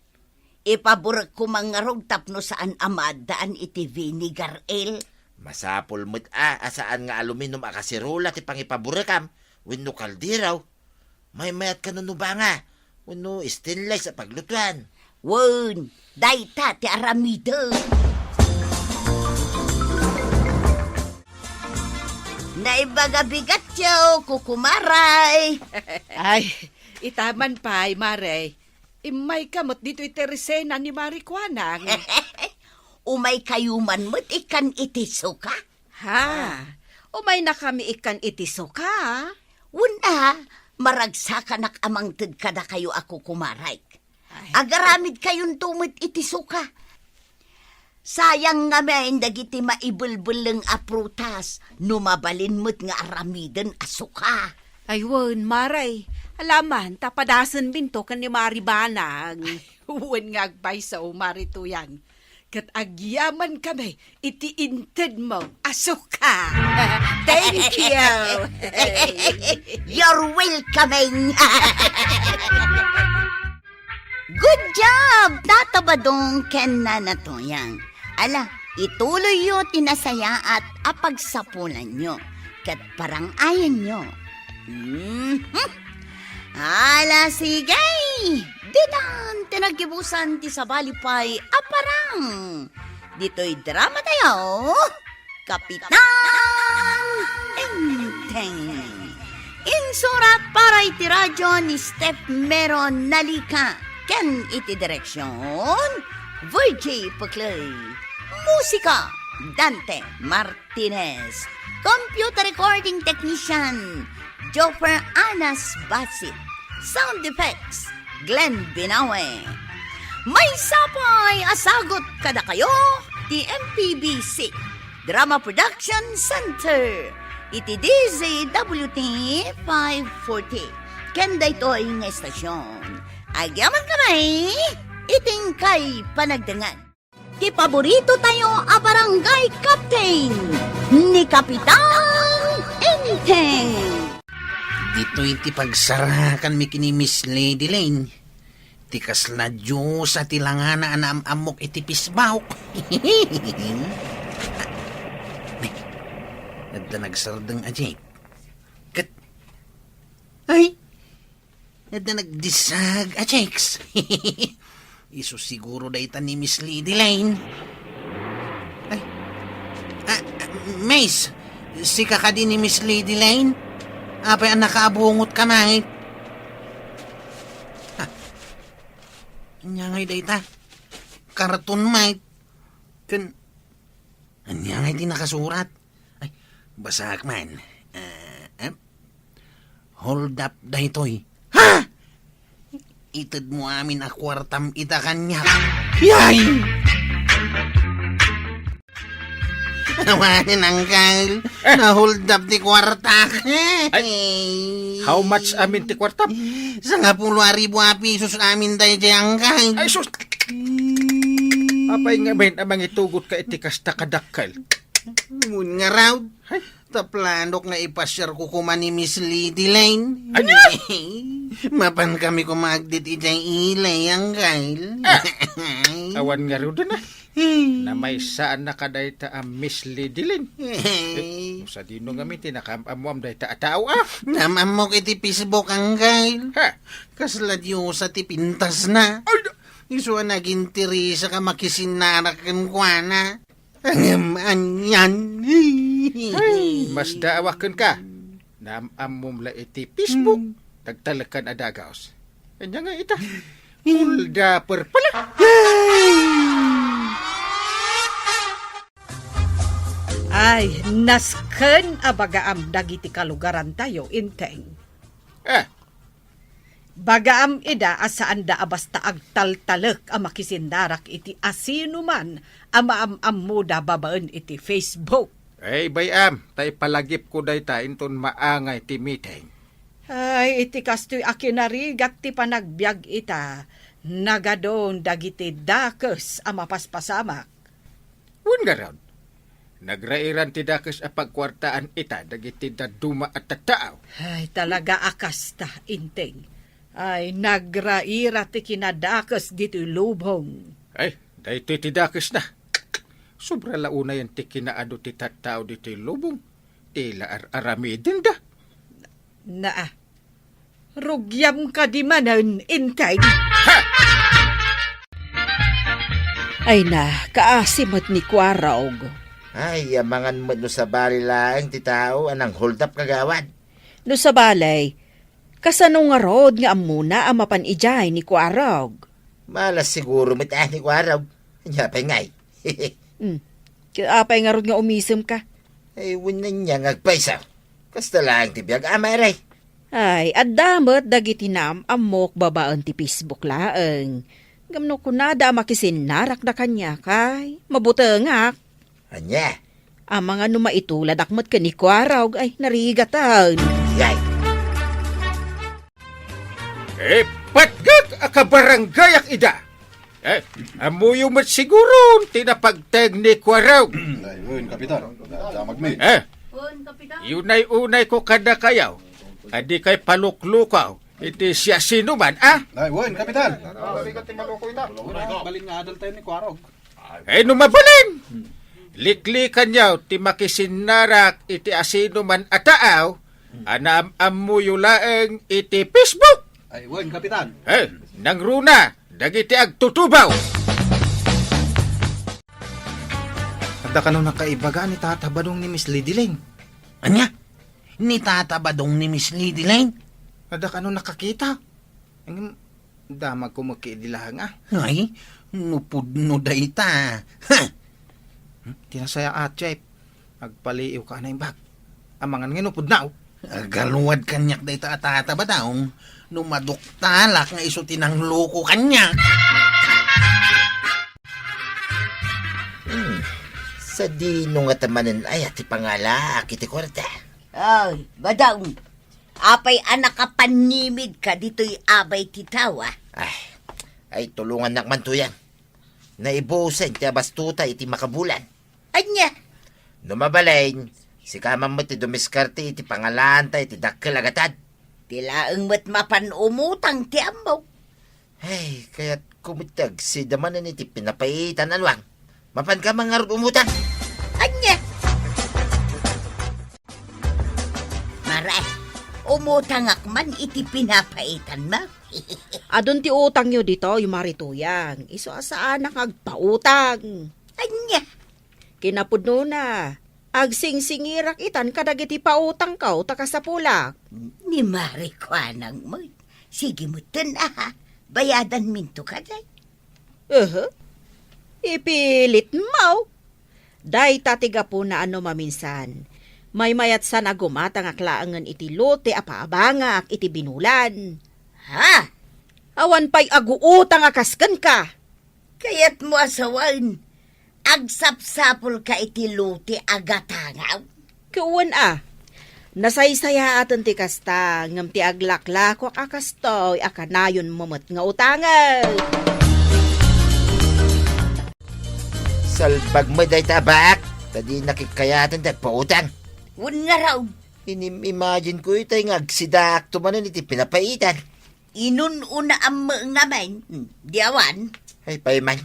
Ipaburek koma ngarud tapno saan a maaddaan iti vinegar ale. Masapul met a, a saan nga aluminum a kaserola ti pangipaburekam wenno kaldero. Maymayat kano no banga wenno stainless a paglutuan. Wen, dayta ti aramidem. Naimbag a bigatyo, kukumaray. Ay, ita man pay, Mare. Immayka met ditoy ti resena ni Mari Kuanang. Umaykayo man met ikkan iti suka? Ha? Umaynakami ikkan iti suka? Wen a, maragsakanak a mangted kadakayo a kukumarek. Ay. Agaramidkayonto met iti suka. Sayang ngamin dagiti maibelbelleng a prutas no mabalin met nga aramiden a suka. Ay, wen, Mare. Alaman, ta padasenminto ken ni Mari Banang. Wen nga agpayso, Mari Tuyang. Ket agyamankami iti intedmo a suka. Thank you. You're welcoming. Good job, Tata Badong ken Nana Tuyang. Ala, ituloyyo ti nasayaat a pagsapulanyo ket parangayanyo. Mhm. Ala, sige! Ditan ti naggibusan ti sabali pay a parang. Ditoy drama tayo, Kapitan Enteng. Insurat para iti radyo ni Steph Meron Nalika ken iti direksyon, Virgie Puclay. Musika, Dante Martinez. Computer recording technician, Joffer Anas Basit. Sound effects, Glenn Binawe. Maysa pay a sagut kadakayo ti M P B C Drama Production Center iti D Z W T five forty. Ken daytoy nga estasyon, agyamankami iti inkay panagdengngeg. Ti paborito tayo a barangay captain, ni Kapitan Enteng. Ditoy ti pagsarakanmi ken ni Miss Lady Lane. Ti kasla diosa ti langana a naam-ammok iti Facebook. Adda nagsardeng a Jake. Ket, ay, adda nagdisag a Jakes. Isu siguro dayta ni Miss Lady Lane. Ay, ah, ah, Miss, sika kadi ni Miss Lady Lane? Apay a nakaabungotka met? Ah, ania ngay dayta? Karton met. Ken, ania ngay ti nakasurat? Ay, basaak man. Ah, ah. Hold up daytoy. Ha? Itedmo amin a kuartam ita kaniak. Yay! Awanen, Uncle. Eh. Na-hold up ti kuartak. Ay, how much amin ti kuartam? Sangapulo a ribu a pesos amin daydiay, Uncle. Ay, sus! Apay ngamin a mangitugotka iti kasta kadakkel? Wen ngarud, ay, ta planok nga ipasiarko koma ni Miss Lady Lane. Ania? Mapankami koma agdit idiay ili, Uncle. Ah, awan ngaruden, ah. Namaysaanna kadayta a Miss Lady Lane. Eh, no sadino ngamin ti nakaam-ammoam dayta a tao, ah? Naam-ammok iti Facebook, Uncle. Ha? Kasla diosa ti pintasna. Ay, da- Isu a nagintirisak a makisinnarak kenkuana. Ngem anian. Ay, masdaawak kenka. Naam-ammom la iti Facebook. Hmm. Nagtalekkan a dagus. Ania nga ita? Holdaper pala. Ay, nasken a bagaam dagiti kalugarantayo, Enteng. Eh, Bagaam ida a saanda a basta agtaltalek a makisinnarak iti asinoman a maam-ammoda babaen iti Facebook. Ay, bay-am, ta ipalagipko dayta inton maangay ti meeting. Ay, iti kastoy a kinarigat ti panagbiag ita, nagadun dagiti dakes a mapaspasamak. Wen ngarud, nagrairan ti dakes a pagkuartaan ita dagiti dadduma a tattao. Ay, talaga a kasta, Enteng. Ay, nagraira ti kinadakes ditoy lubong. Ay, daytoy ti dakesna. Sobra la unayen ti kinaadu ti tattao ditoy lubong. Ti la ar-aramidenda. Naa, rugiam kadi manen, Enteng. Ha! Ay na, kaasi met ni Kuarog. Ay, amangan met no sabali laeng ti tao a nang-hold up kagawad. No sabali, kasano ngarud nga ammona a mapan idiay ni Kuarog? Malas siguro met a ni Kuarog. Ania pay ngay? Hmm. Ket apay ngarud nga umisemka? Ay, wen ania nga agpayso. Kasta laeng ti biag, Amay Ray. Ay, adda met dagiti naam-ammok babaen ti Facebook laeng. Ngem no kunada a makisinnarakda kaniak, ay, mabutengak. Ania? Amangan no maituladak met ken ni Kuarog, ay, narigaten. Yay! Ipatgek a kabarangayak ida. Eh, ammoyo met siguron ti napagteng ni Kuarog. Ay, wen, Kapitan. Damag mi. Eh, Wen, Kapitan. Unay-unay ko kadakayo, a dikay paluklukaw iti siasinoman, a? Ay, wen, Kapitan. Balin nga adal tayo ni Kuarog. Eh, no mabalin, liklikanyo ti makisinnarak iti asinoman a taaw a naam-ammoyo laeng iti Facebook. Ay, wen, Kapitan. Eh, nangruna dagiti agtutubaw. Adda kano nakaibaga ni Tata Badong ni Miss Lady Lane? Ania? Ni Tata Badong ni Miss Lady Lane? Adda kano nakakita? Ngem, damagko met ket idi laeng, a. Ay, no pudno dayta. Ha? Hmm, ti nasayaat, Jeff. Agpaliiwka a naimbag. Amangan nga no pudno. Agaluad kaniak dayta a Tata Badong, no maduktalak nga isu ti nangloko kaniak. Hmm. Sadino ngata manen aya ti pangalaak iti kuarta? Ay, Badong, apay a nakapannimidka ditoy abay ti tao, a? Ay, ay, tulongannak man, Tuyang. Naibusen ti abastota iti makabulan. Ania? No mabalin, sika man met ti dumiskarte iti pangalaanta iti dakkel a gatad. Ti laeng met mapan umutang ti ammok. Ay, kayatko met ti agsida manen iti pinapaitan, Anuang. Mapanka man ngarud umutang? Ania? Mare, umutangak man iti pinapaitanmo. Adun ti utangyo ditoy, Mari Tuyang. Isu a saanak nga agpautang. Ania? Kinapudnona, agsingsingirak itan kadagiti pautangko ta kasapulak. Ni Mari kuanang met. Sige metten, aha. Bayadanminto kadi. Uhu. Ipilitmo. Dayta ti gapuna a no maminsan, maymayatsan a gumatangak laengen iti lote a paabangak iti binulan. Ha? Awan pay aguutang a kas kenka. Kayatmo a sawen, agsapsapulka iti lote a gatangaw? Ket wen a, nasaysayaaten ti kasta, ngem ti aglaklakoak a kastoy a kanayonmo met nga utangen. Salbag met dayta a baak, ta di nakikkayaten ti agpautang. Wen ngarud. Inim-imagine ko itay nga agsidaakto manen iti pinapaitan. Inun-unaam met ngamin, di awan? Ay, pay man.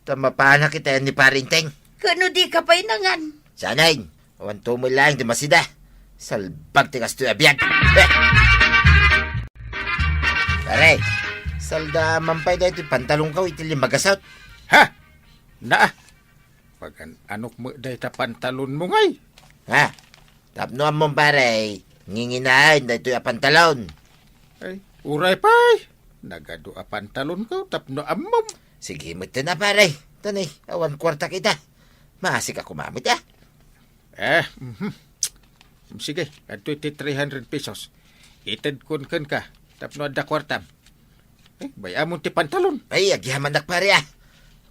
Ta mapanak iti ni Parinteng. Kano di ka pay nangan? Sanay, awan tumul laeng di masida. Salbag ti kastoy a biag. Eh! Pare, salda man pay daytoy pantalonko iti limagasot. Ha? Naa, pagan-anok met dayta pantalonmo ngay? Ha? Tapno ammom, pare, nginginaen daytoy a pantalon. Ay, uray pay. Nagadu a pantalonko tapno ammom. Sige metten a, pare. Tani, awan kuartak ita. Maasik a kumamit, a. Eh, mhm. Sige, adtoy ti three hundred pesos. Itedkon kenka tapno adda kuartam. Eh, bay-amon ti pantalon. Ay, agyamanak, pare, a.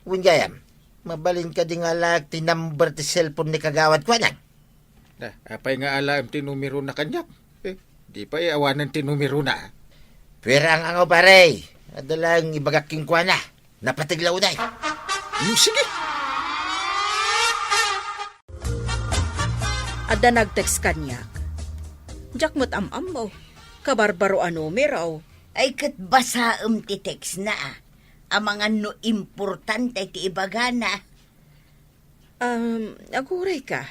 Wen gayam, mabalin kadi nga alaek ti number ti cellphone ni Kagawad Kuanang? Da, apay nga alaem ti numerona kaniak? Eh, di pay awanen ti numerona. Pwera ang angaw, pare. Adda laeng ibagak kenkuana. Napateg la unay. Hmm, sige. Adda nag-text kaniak. Diak met am-ammo. Kabarbaro a numero. Ay, ket basaem ti text na, a. Amangan no importante ti ibagana. Um, agurayka.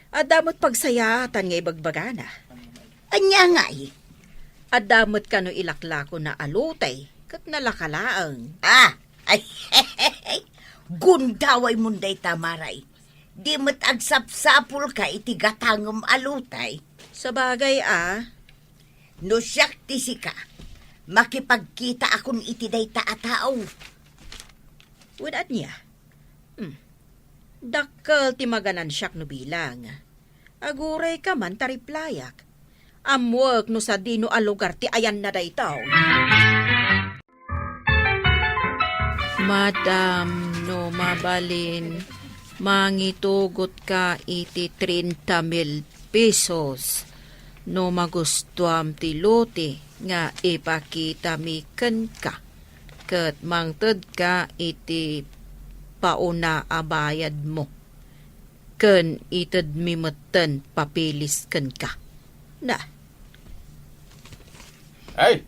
Adda met pagsayaatan nga ibagbagana. Ania ngay? Adda met kano ilaklakona a lote, ket nalaka laeng. Ah! Ay, gundaway mon dayta, Maray. Di met agsapsapulka iti gatangem a lote. Sabagay, a. No siak ti sika, makipagkitaakon iti dayta a tao. Wen ania? Hmm. Dakkel ti maganansiak no bilang. Agurayka man ta replyak. Ammoek no sadino a lugar ti ayanna daytoy. Madam, no mabalin, mangitugotka iti treinta mil pesos no magustuam ti lote nga ipakitami kenka, ket mangtedka iti pauna a bayadmo, ken itedmi metten papeles kenka. Na. Ay!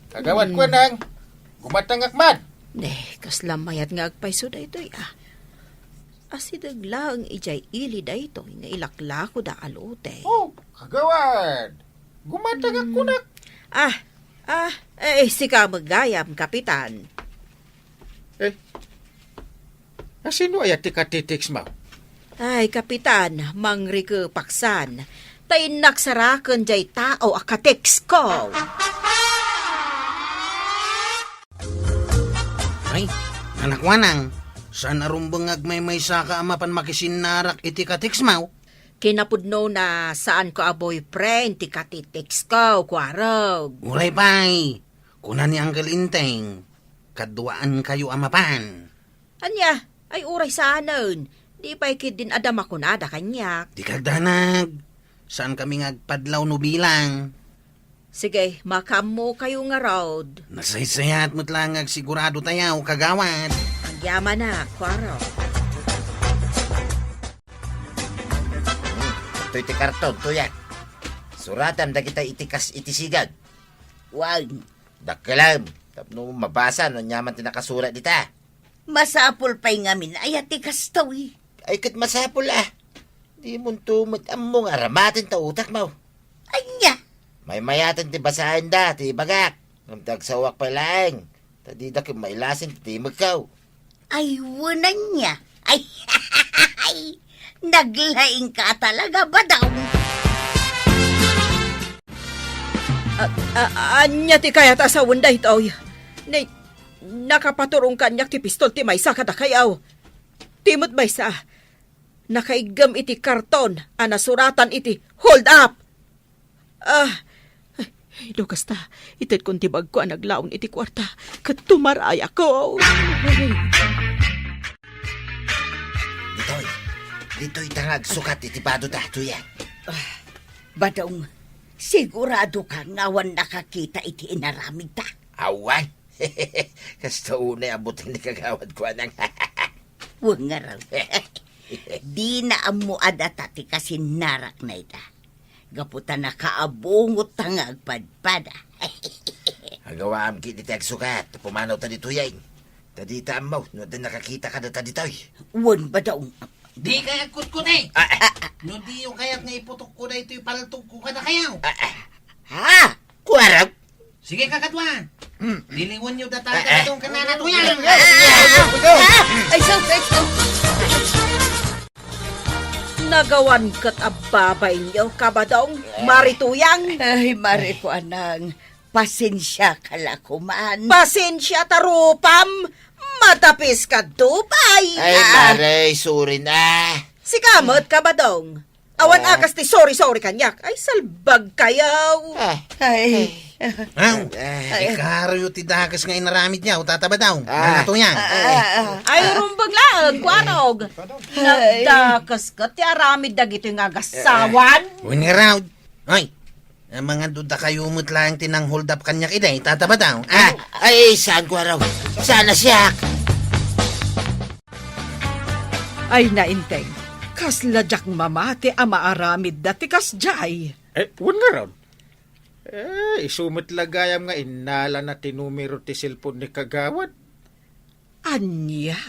Kagawad Hmm. Kuenang, gumatangak man. Ne, kasla mayat nga agpayso daytoy, ah. Asideg laeng idiay ili daytoy nga ilaklakoda a lote. Oh, kagawad. Gumatangak Hmm. kunak. Ah, ah, eh, sika met gayam, Kapitan. Eh, asino aya ti katiteksmo? Ay, Kapitan, mangrikepaksan. Ta innak saraken diay tao a kateksko. Ay, anak Kuenang, saan a rumbeng nga agmaymaysaka a mapan makisinnarak iti kateksmo? Kinapudnona, saanko a boyfriend ti kateteksko, Kuarog. Uray pay, kuna ni Uncle Enteng, kaduaankayo a mapan. Ania? Ay, uray saanen. Di pay ketdin adda makunada kaniak. Dika agdanag. Saankami nga agpadlaw no bilang. Sige, makaammokayo ngarud. Nasaysayat met laeng nga agsiguradotayo, kagawad. Agyamanak, Kuarog. Hmm, daytoy ti karton, Tuyang. Suratam dagita iti kas-, iti sigeg. Wen. Dakkelem, tapno mabasa no aniaman ti nakasurat dita. Masapul pay ngamin aya ti kastoy? Ay, ket masapul, ah. Dimonto met ammo nga aramaten ta utekmo. Ania? Maymayaten ti basaenda ti ibagak. Ngem ti agsawak pay laeng, ta dida ket mailasin ti timekko. Ay, wen ania? Ay, naglaingka talaga, Badong. A-, a-, ania ti kayat a sawen daytoy? Ni, nakapaturong kaniak ti pistol ti maysa kadakayo. Ti met maysa, nakaiggem iti karton a nasuratan iti hold up. Ah, ay, no kasta, itedkon ti bagko a naglaon iti kuarta, ket tumarayakon. Ditoy, ditoy ta nga agsukat iti badota, Tuyang. Ah, Badong, siguradoka nga awan nakakita iti inaramidta? Awan. Kasta unay a buteng ni Kagawad Kuenang. Wen ngarud. Dina ammo a data ti kasinnarakna ita. Gapu ta nakaabungotta nga agpadpada. Agawaam ketdi ti agsukat, pumanawta ditoy, ay. Ta dita ammo no adda nakakita kadata ditoy. Wen, Badong. Dika agkutkut, eh. Ah, ah. No diyo kayat nga iputokko daytoy paltogko kadakayo. Ah, ah. Ha? Kuarog? Sige, kakadwa. Hmm. Diliwenyo data, eh, eh, daytoy kanana, Tuyang. Ay, sus, ay, sus. Nagawan ket a babainyo, Kabadong, Mari Tuyang. Ay, Mari Kuenang, pasensiaka la koman. Pasensia ta rupam, matapiska dupay. Ay, ah, Mari, sorry na. Sika met, Kabadong. Awan, ah, a kas ti sorry-sorry kaniak. Ay, salbagkayo. Ah. Ay. Ah, ay, ikaruyo ti dakes nga inaramidyo, Tata Badong. Ah. Nanato yan. Ah, ah, ah. Ay, rumbeng laeng, Kuarog. Ay. Nagdakes ket ti aramid dagitoy nga agasawan. Wen ngarud. Ay, amangan dakayo met laeng ti nang-hold up kaniak idi, Tata Badong. Ah. Ay, saan, Kuarog? Saan a siak? Ay, Nainteng, kasla diak mamati a maaramidda ti kasdiay. Eh, wen ngarud. Eh, isu met la gayam nga innalana ti numero ti cellphone ni Kagawad. Ania?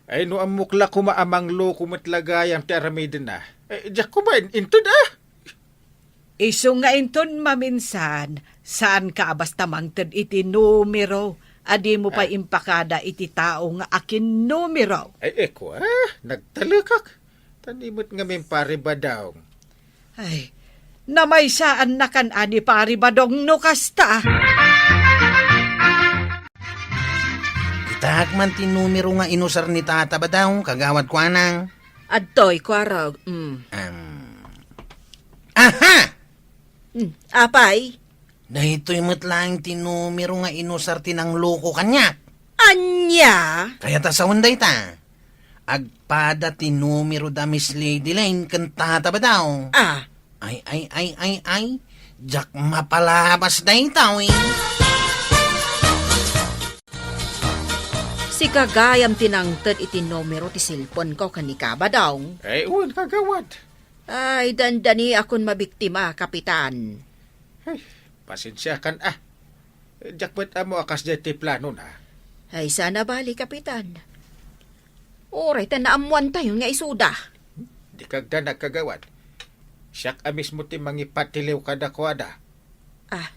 Ay, no ammok la koma a mangloko met la gayam ti aramidenna. Eh, diak koma in-, inted, ah. Isu nga inton maminsan, saanka a basta mangted iti numero a dimo pay, ah, impakada iti tao nga akin numero. Ay, eko, ah, nagtalekak. Tani met ngamin, Pari Badong. Ay, namaysaannakan a ni Pari Badong no kasta. Diak man ti numero nga inusar ni Tata Badaw, Kagawad Kuanang. Adtoy, Kuarog. Mm. Em. Aha! Mm, apay? Daytoy met laeng ti numero nga inusar ti nangloko kaniak. Ania? Kayat a sawen dayta. Agpada ti numero da Miss Lady Lane ken Tata Badaw. Ah. Ay, ay, ay, ay, ay. Diak mapalabas daytoy. Sika gayam ti nangted iti numero ti cellphone ko ken ni Kabadaw. Ay, wen, Kagawad. Ay, dandaniakon mabiktima, Kapitan. Ay, pasensiakan, ah. Diak met ammo a kasdiay ti planona. Ay, saan a bali, Kapitan. Uray ta naammoantayon nga isuda. Dika agdanag, Kagawad. Siak a mismo ti mangipatiliw kadakuada. Ah,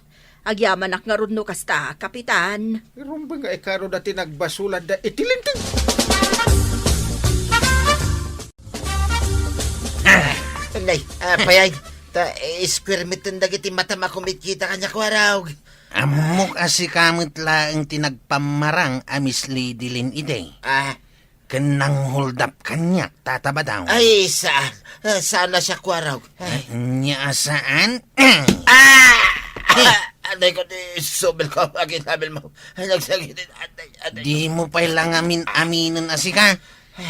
agyamanak ngarud no kasta, Kapitan. Rumbeng nga ikaruda ti nagbasolanda iti Linteg. Ah, nay, apay ay, ta, eh, square meter dagiti matam a kumitkita kaniak, Kuarog. Ammok a sika met laeng ti nagpammarang a Miss Lady Lynn idi. Ah. Ken nanghuldap kaniak, Tata Badaw. Ay, saan. Ah, saan a siak, Kuarog. Ay. Ania a saan? Ah! Eh. Ah, anay ko, ti subil ko, aginabil mo. Ay, nagsakit. Atay, atay. Dimo pay la ngamin-aminen a sika.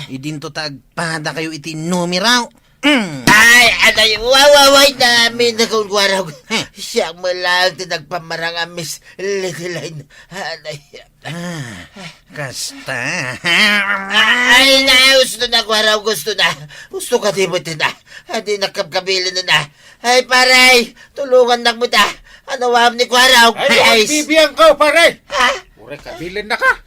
Idinto ta agpada kayo iti numero. Mm. Ay, atay, wa, wa, wa, namin na kong Kuarog. Huh. Siak met laeng ti nagpammarang a Miss Lady Lane. Atay. Ah, kasta. Ah, ay, na, gusto na, Kuarog, gusto na. Gusto ka di mo tina. Adi nakabkabilin na. Ay, pare, tulungannak met. Ano am ni Kuarog? Ay, ay, bibiyan ka, pare. Ha? Uray, kabilin na ka.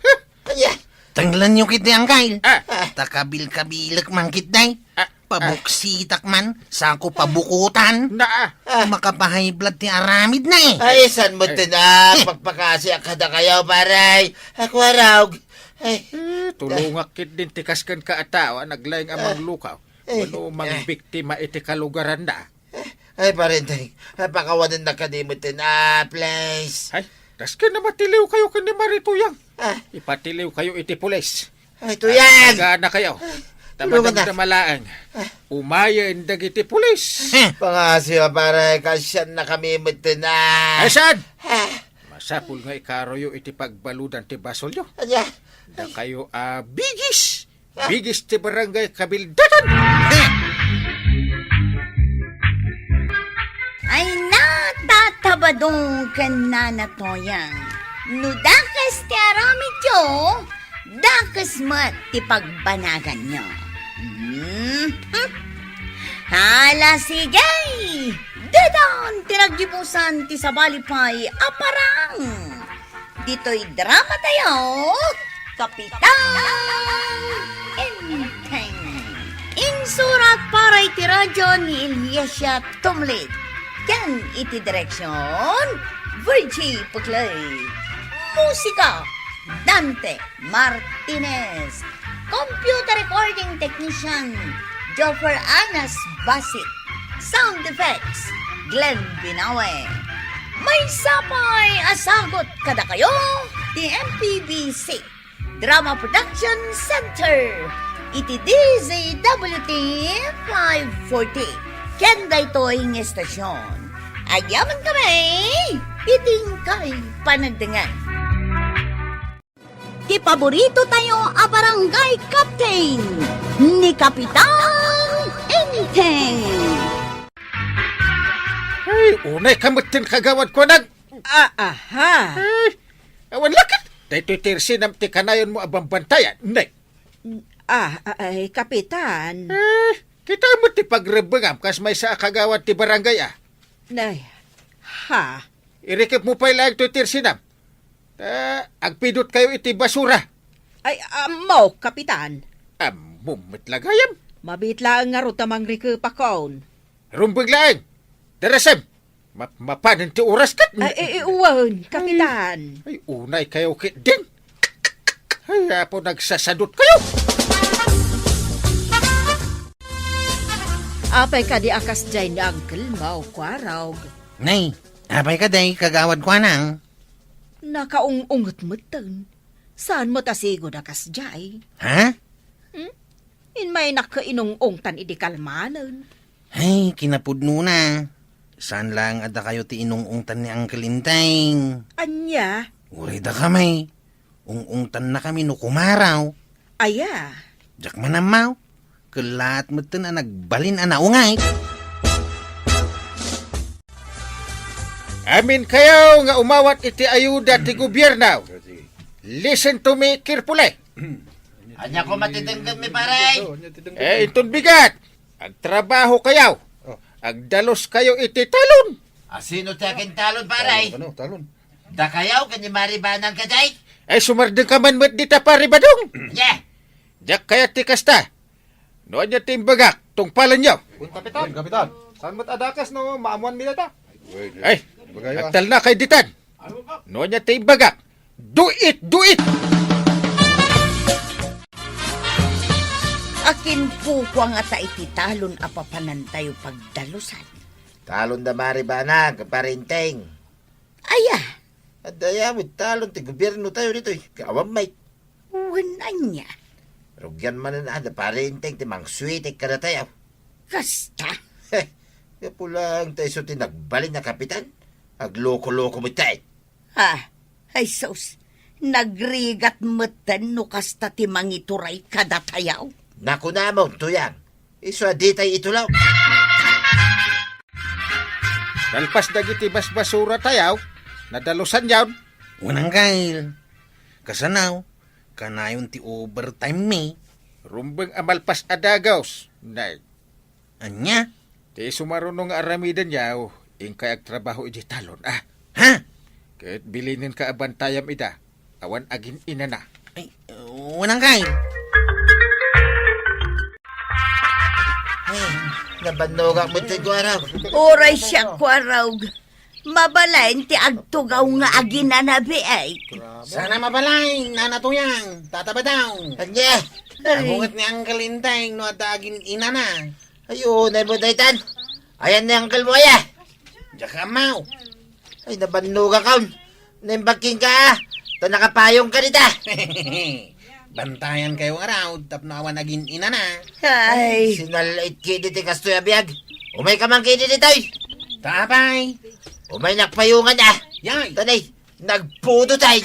Anya? Tanglanyo kiti, Angkay. Ah. Ta kabil-kabilek man kit, day. Ah. Pabuksitak man, saan ko pabukutan. Na, ah. Ah. Makapahay blood ti aramid na eh. Ay, saan mo tinak? Pagpakasi a kadakayo, pare. Ako, Kuarog. Ay. Eh, tulungak kit din ti kasken ka a tao a naglaing a manglukaw. Ay. Wenno mangbiktima iti kalugaran na. Ay, parinteng, pakawanen na kadi met ten, ah, please. Ay, dasken a matiliw kayo ken ni Mari Tuyang. Ah. Ipatiliw kayo iti pulis. Ay, Tuyang! Agana kayo. Tulungan na. Tamadamdama laeng. Ah. Umayen dagiti pulis. Pangasiwa, pare, kasian na kami met ten, ah. Ay, saan? Ah. Masapul nga ikaroyo iti pagbaludan ti basolyo. Anya? Dakayo a bigis. Bigis ti barangay kabildatan. Ay, natatabadong ken nanatoyang. No dakes ti aramidyo, dakes met ti pagbanaganyo. Mhm. Hala, sige! Dedan ti naggibusan ti sabali pay a parang. Ditoy drama tayo, Kapitan Enteng. Insurat para iti radyo ni Eliasia Tumlid. Ken iti direksyon, Virgie Puclay. Musika, Dante Martinez. Computer recording technician, Joffer Anas Basit. Sound effects, Glenn Binawe. Maysa pay a sagut kadakayo ti M P B C Drama Production Center iti D Z W T five forty. Ken daytoy nga estasyon, agyamankami iti inkay panagdengngeg. Ti paborito tayo a barangay captain, ni Kapitan Enteng. Ay, unay ka met ten kagawad ko nag- Ah, aha. Ay, awan lakit. Daytoy ti irsinam ti kanayon mo a bambantayan, ne? Ah, ay, Kapitan. Eh, kita mo ti pagrebengam kas maysa a kagawad ti barangay, ah. Nay, ha? Irikep mo pay laeng toy ti irsinam. Ta agpidot kayo iti basura. Ay, ammo, Kapitan. Ammo met la gayam. Mabiit laeng ngarud ta mangrikepakon. Rumbeng laeng. Darasem. Ma-, mapanen ti oras ket. Ay, ay, ay, wen, Kapitan. Ay, unay kayo ket din. Ay, apo, nagsasadot kayo. Apay kadi a kasdiay ni Uncle Mau, Kuarog? Nay, apay kadi, kagawad Kuanang? Nakaung-unget metten. Saan met a sigoda kasdiay? Ha? Hmm? Inmaynak ket inung-ungtan idi kalmanen. Ay, kinapudnona. Saan laeng a dakayo ti inung-ungtan ni Uncle Enteng. Ania? Uray dakami. Ung-ungtannakami no kumaraw. Aya? Diak man ammo. Kellaat metten a nagbalin a naungay. Aminkayo nga umawat iti ayuda ti gobierno, listen to me carefully. Ania koma ti denggenmi, pare? Eh, inton bigat, agtrabahokayo. Oh. Agdaluskayo iti talon. A, sino ti agintalon, pare? Talon, ano? Talon. Dakayo ken ni Mari Banang kadi? Ay, sumardengka man met dita, Pare Badong. Ania? Diak kayat ti kasta. No ania ti imbagak, tungpalenyo. Kun kapitan. Kun kapitan. Saan met a dakes no maammoanmi dayta? Ay, agtalnakay ditan. No ania ti imbagak, do it, do it! Akin pukua ngata iti talon a papanantayo pagdalusan. Talon da Mari Banang, Pare Enteng. Aya? Adda aya met talon ti gobiernotayo ditoy. Kaawan met. Wen ania? Rugian manen a da Pare Enteng ti mangsuitek kadatayo. Kasta? Heh, gapu laeng ta isu ti nagbalin a kapitan. Agloko-loko met tayo. Ah, ay sus, nagrigat metten no kasta ti mangituray kadatayo. Nakunamon, Tuyang, isu a ditay itulaw. Nalpas dagiti basbasuratayo, nadalusanyon. Unang kail, kasano, kanayon ti overtime mi. Rumbeng a malpas a dagus, nay. Ania? Ti sumaruno nga aramidenyo, inkay agtrabaho iti talon, ah. Ha? Ket bilinenka a bantayam ida, awan agin-inana. Ay, unang kail. Ay, nabannogak met ti kuarog. Uray siak kuarog. Mabalin ti agtugaw nga aginanabi, ay. Sana mabalin, Nana Tuyang, Tata Badong. Ania? Ay. Amunget ni Uncle Enteng no adda agin-inana. Ay, unay mo daytan. Ayan ni uncle mo, aya. Diak ammo. Ay, nabannogakon. Naimbag kenka, ta nakapayongka dita. Bantayankayo ngarud tapno awan agin-inana. Ay. Sinal-it ketdi ti kastoy a biag. Umayka man ketdi ditoy. Ta apay. Umaynak payongan, ah. Yay. Tanay, nagputo tayo.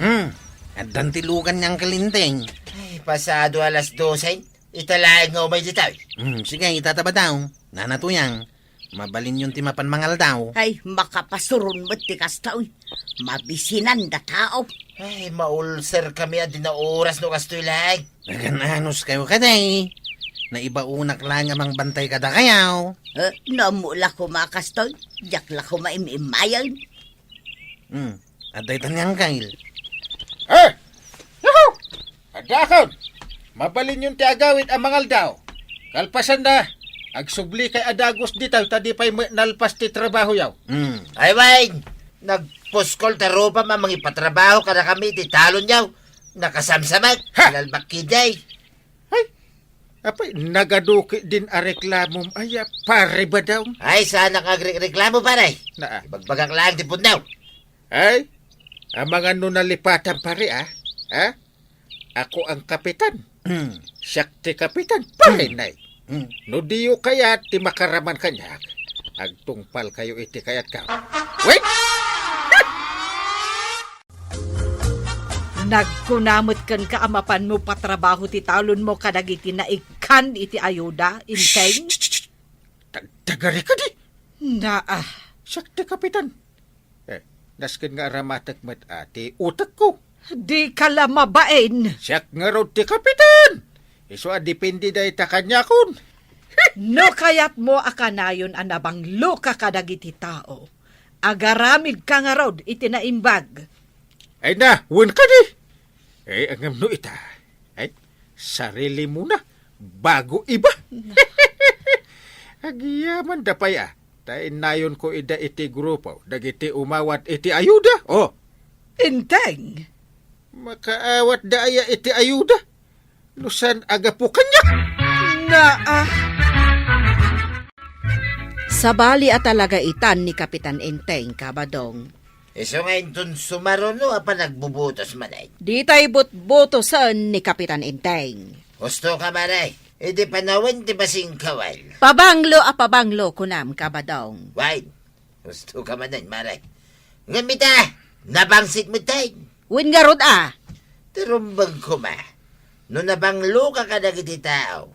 Hmm, addan ti lugan ni Uncle Enteng. Ay, pasado alas dose. Ita laeng nga umay ditoy. Hmm, sige, itata Badong. Nana Tuyang, mabalinyon ti mapan mangaldaw. Ay, makapasuron met ti kasta, uy. Mabisinanda tao. Ay, maulserkami a di naoras no kastoy laeng. Nagan-anuskayo kadi. Naibaonak laeng a mangbantay kadakayo. Eh, no ammo la koma kastoy, diak la koma im-immayen. Hmm, adda ita ni Uncle. Eh! Yahoo! Addaakon! Mabalinyon ti agawid a mangaldaw. Kalpasanna, agsublikay a dagus ditoy ta di pay met nalpas ti trabahoyo. Hmm. Ay, wen! Nagpuskol ta rupam a mangipatrabaho kadakami iti talonyo. Nakasamsamek. Ha! Nalbak ketdi. Ay, apay, nagaduki din a reklamom, aya, Pare Badong. Ay, saanak agrereklamo, pare. Naa. Ibagbagak laeng ti pudno. Ay, amangan no nalipatan, pare, ah. Ha? Ako ang kapitan. Hmm. Siak ti kapitan, pare, Hmm. nay. Hmm. No diyo kayat ti makaraman kaniak, agtungpalkayo iti kayatko. Wait! Nagkuna met kenka a mapanmo patrabaho ti talonmo kadagiti naikkan iti ayuda, Enteng? Shh, shh, shh. Tag-, tagarika di. Naa. Siak ti kapitan. Eh, nasken nga aramatek met a ti utekko. Dika la mabain. Siak ngarud ti kapitan. Isu a depende dayta kaniakon. No kayatmo a kanayon a nabangloka kadagiti tao, agaramidka ngarud iti naimbag. Ay na, wen kadi. Ay, ngem no ita. Ay, sarili mo na. Bago iba. Agyamanda pay a. Ta innayonko ida iti grupo dagiti umawat iti ayuda. Oh. Enteng. Makaawatda aya iti ayuda? No saan a gapu kaniak? Naa. Sabali a talaga itan ni Kapitan Enteng, Kabadong. Isu nga inton sumaruno a panagbubutos manen. Ditay butbutosen ni Kapitan Enteng. Husto ka, mare. Idi panawen ti basing kawal. Pabanglo a pabanglo, kunam, Kabadong. Wen, husto ka manen, mare. Ngem ita, nabangsit metten. Wen ngarud a. Ti rumbeng koma, no nabanglo ka kadagiti tao,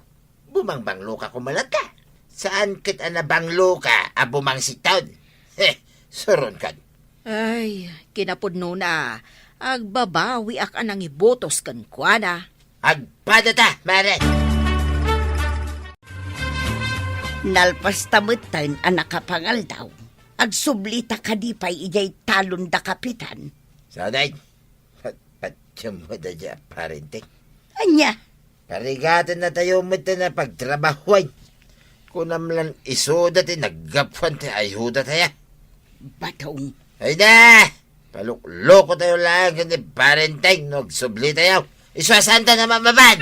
bumangbanglo ka koma latta. Saan ket a nabanglo ka a bumangsiton. He, suron kan. Ay, kinapudnona, agbabawiak a nangibutos kenkuana. Agpadata, mare. Nalpasta metten a nakapangaldaw. Agsublita kadi pay idiay talon da Kapitan. Saday, pat-, patiyem mo da dya, parente. Ania? Parigaten na tayo met na pagtrabahuan. Kunam lan isuda ti naggapuan ti ayuda tayo. Batong. Ay na! Palukloko tayo lang ken ni Parenteng no agsubli tayo. Isuasanta na mamaban!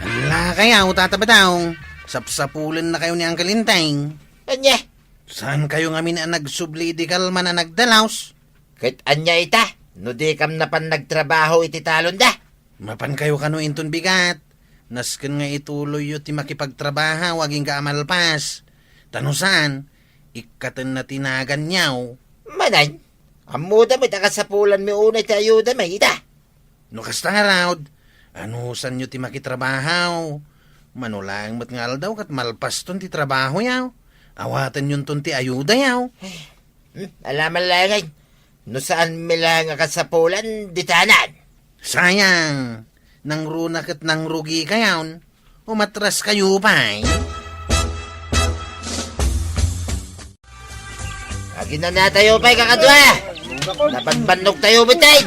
Ala kayaw, Tata Batong. Sapsapulen na kayo ni Uncle Enteng. Anya? Saan kayo ngamin a nagsubli di kalman a nagdalaus? Ket anya ita, no di kam napan nagtrabaho iti talonda? Mapan kayo kano inton bigat. Nasken nga ituloyyo ti makipagtrabaho agingga a malpas. Ta no saan, ikkaten na ti naganyaw. Manen, ammoda met a kasapulanmi unay ti ayudami ita. No kasta ngarud, anusanyo ti makitrabaho. Mano laeng met nga aldaw ket malpaston ti trabahoyo. Awatenyonton ti ayudayo. Hmm, alaman laeng, no saanmi laeng a kasapulan, ditanan. Sayang, nangruna ket nangrugi kayon. Umatras kayo pay. Aginana tayo pay, kakadua. Nabanbannog tayo, bitay.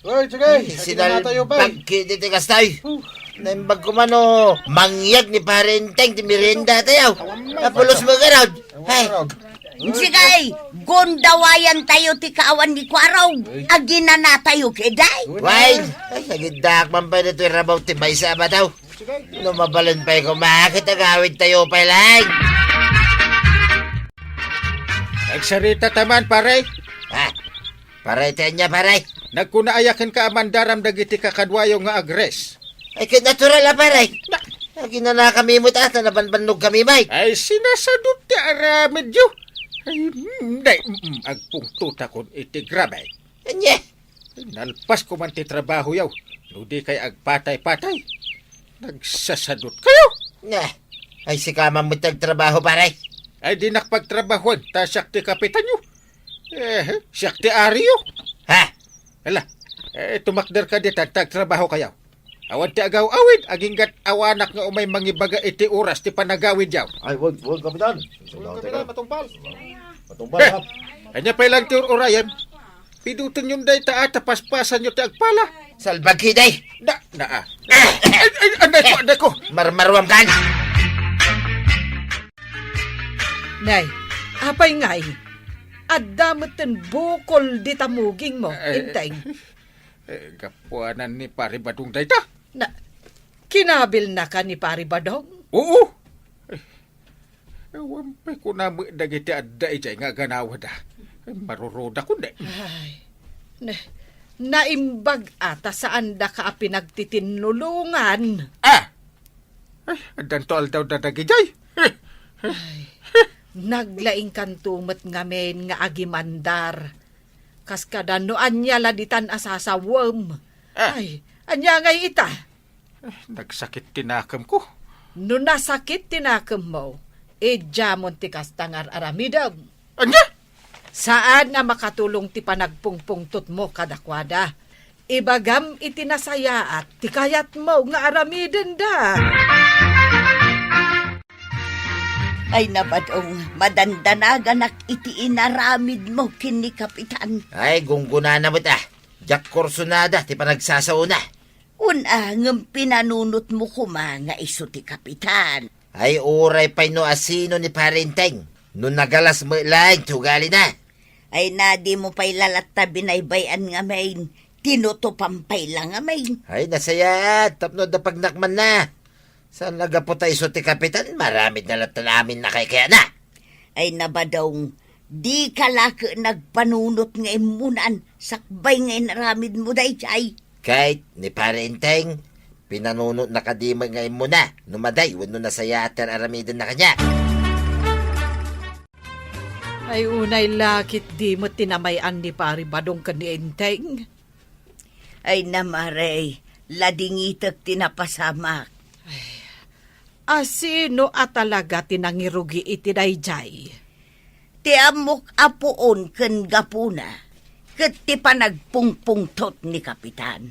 Oy, sige, aginana tayo pay. Sinalbag kiti kastoy. Huh. Naimbag ko man, oh, mangyag ni Parenteng ti merienda tayo. Awan man. Napulos mo garod. Awan. Ay. Garod. Sige, gundawayan tayo ti kaawan ni Kuarog. Uy. Aginana tayo, kiday. Uy. Why? Ay, agiddak man pay dito irabaw ti maysa a bataw. No mabalin pay kumakit, agawid tayo pay laeng. Nagsarita ta man, pare. Ha? Pare, ti anya, pare? Nagkuna aya kenka a mandaram dagiti kakaduayo nga agres? Ay, ket natural a, pare. Na- Aginana kami met, ah, ta nabanbannog kami, bay. Ay, sinasadot ti aramidyo. Ay, mm, day, mm, mm, agpungtotakon iti grabe. Anya? Ay, nalpas ko man ti trabahoyo. No di kay agpatay-patay. Nagsasadot kayo. Nah. Ay, sika man met ti agtrabaho, pare. Ay, dinak pagtrabahoan, ta siak ti kapitanyo. Eh, siak ti ariyo. Ha? Hala, eh, tumakder ka ditan, ta agtrabaho kayo. Awan ti agaw-awid, aginggat awanak nga umay mangibaga iti oras ti panagawidyo. Ay, wag, wag, Kapitan. Wag, Kapitan, matungpal. Matungpal, eh, ha? Anya pay lang ti ur-urayem? Piduton yon dayta a ta paspasan yo ti agpala. Salbag ki, day. Da, da, ah. Ay, ay, anday ko, anday ko. Marmaruam kan. Nay, apay ngay? Adda metten bukol dita mugingmo, eh, Enteng. Eh, gapuanan ni Pari Badong dayta. Na, kinabilnaka ni Pari Badong? Oo. Eh, awan pay kunam dagiti adda idiay nga aganawada. Eh, maruruda kundi. Ay, ne, naimbag a ta saandaka a pinagtitinnulongan. Ah! Ay, addanto aldaw da dagidiay. Ay, naglaingkanto met ngamin nga agimandar. Kas kada no ania la ditan a sasawem. Ah. Ay, ania ngay ita? Eh, nagsakit ti nakemko. No nasakit ti nakemmo, idiamon ti kasta nga ar-aramidem. Ania? Saan a makatulong ti panagpungpungtotmo kadakuada. Ibagam iti nasayaat ti kayatmo nga aramidenda. Ay, Nabadong, madandanaganak iti inaramidmo ken ni Kapitan. Ay, gunggonana met, ah. Diak kursunada ti panagsasaona. Una, ngem pinanunotmo koma nga isu ti kapitan. Ay, uray pay no asino ni Parenteng, no nagalas met laeng ti ugalina. Ay, nadimo pay la latta binaybay-an ngamin, tinutopan pay la ngamin. Ay, nasayaat, tapno adda pagnakmanna. Saan a gapu ta isu ti kapitan, maramid na latta amin a kaykayana. Ay, nabadong, di ka la ket nagpanunot nga immunan, sakbay nga inaramidmo daydiay. Ket ni Pare Enteng, pinanunotna kadi met nga immuna, no maday wenno nasayaat ti ar-aramidenna kaniak. Ay, unay la ket di met ti namay-an ni Pare Badong ken ni Enteng. Ay, Mare, ladingitek ti napasamak. Ay, a sino a talaga ti nangirugi iti daydiay? Ti ammok a puon ken gapuna, ket ti panagpungpungtot ni Kapitan.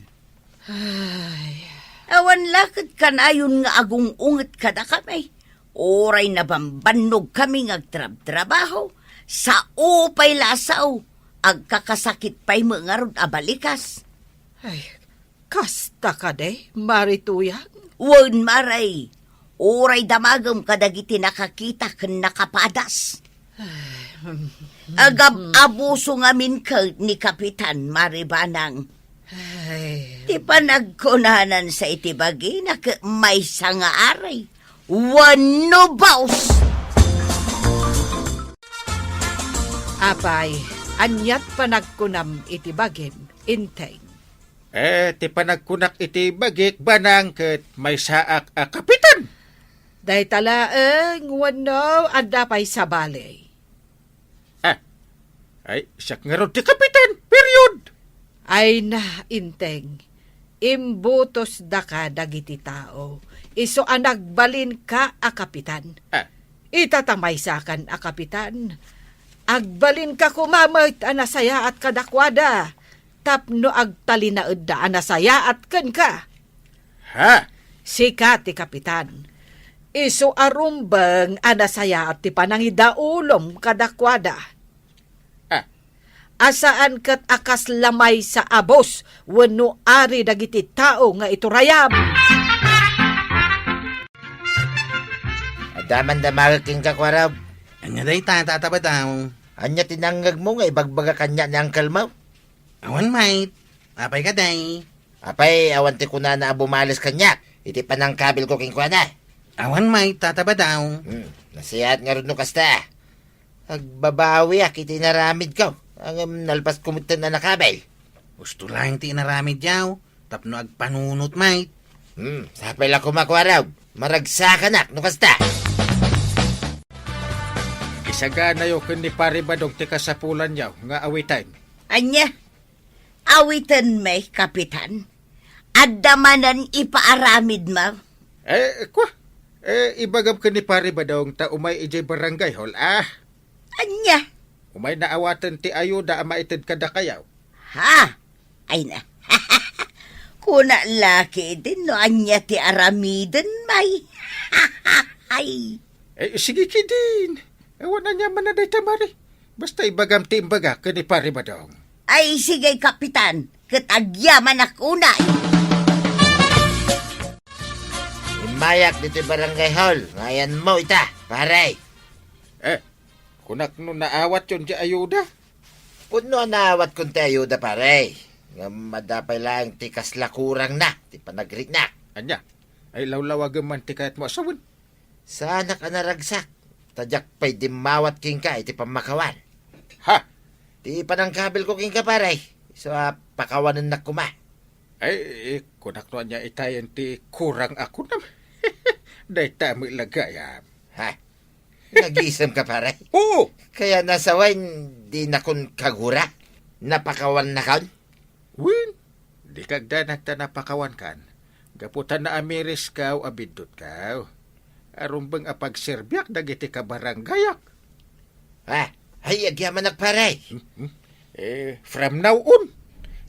Ay. Awan la ket kanayon nga agung-unget kadakami. Uray nabambannogkami nga agtrabtrabaho, sao pay la a sao, agkakasakit pay met ngarud a balikas. Ay, kasta kadi, Mare Tuyang? Wen, Mare, uray damagem kadagiti nakakita ken nakapadas. Ay, mm, Agab-abuso ngamin ket ni Kapitan Mare Banang. Ay. Ti panagkunanan sa iti bagina ket maysa nga ari, wenno baos. Apay, aniat panagkunam iti bagim, Enteng? Eh, ti panagkunak iti bagik, Banang, ket maysaak a kapitan. Dayta laeng wenno adda pay sabali? Ah, ay, siak ngarud ti kapitan, period. Ay na, Enteng, imbutosdaka dagiti tao, isu a nagbalinka a kapitan. Ah. Ita ta maysakan a kapitan, agbalinka koma met a nasayaat kadakuada tapno agtalinaedda a nasayaat kenka. Ha? Sika ti kapitan. Isu a rumbeng a nasayaat ti panangidaulom kadakuada. Ah. A saan ket a kasla maysa a boss wenno ari dagiti tao nga iturayam. Adda man damagek kenka, Kuarab. Ania dayta, Tata Badaw? Ania ti nangngegmo nga ibagbaga kaniak ni uncle mo? Awan met. Apay kadi? Apay, awan ti kunana a bumales kaniak iti panangkabilko kenkuana? Awan met, Tata Badaw. Hmm, nasayaat ngarud no kasta. Agbabawiak iti inaramidko, ngem nalpasko metten a nakabil. Husto laeng ti inaramidyo, tapno agpanunot met. Hmm, sapay la koma, Kuarab. Maragsakanak no kasta. Isaganayo ken ni Pare Badong ti kasapulanyo nga awiten. Ania? Awiten met, Kapitan? Adda manen ipaaramidmo? Eh, kua? Eh, ibagam ken ni Pare Badong ta umay idiay barangay hall, ah. Ania? Umay naawaten ti ayuda a maited kadakayo. Ha? Ay na. Kuna la ketdin no ania ti aramiden, may. Ay. Eh, sige ketdin. Awan aniaman a dayta, Mare. Basta ibagam ti imbaga ken ni Pare Badong. Ay, sige, Kapitan. Ket agyamanak unay. Immayak ditoy barangay hall. Nga ayanmo ita, pare. Eh, kunak no naawatyon ti ayuda? Pudno a naawatkon ti ayuda, pare. Ngem adda pay laeng ti kasla kurangna ti panagriknak. Ania? Ay, lawlawagem man ti kayatmo a sawen. Saanak a naragsak, ta diak pay dimmawat kenka iti pammakawan. Ha? Ti panangkabilko kenka, pare, isu a pakawanennak koma. Ay, kunak no ania itayen ti kurang a kunam. Dayta met la gayam. Ha? Nagisemka, pare? Oo. Kaya nasawen, dinakon kagura? Napakawannakon? Wen, dika agdanag ta napakawankan. Gapu ta naamiriskaw a biddutkaw. Arumbeng a pagserbiak dagiti kabarangayak. Ah, ay, agyamanak, pare. Hmm, hmm. Eh, from now on,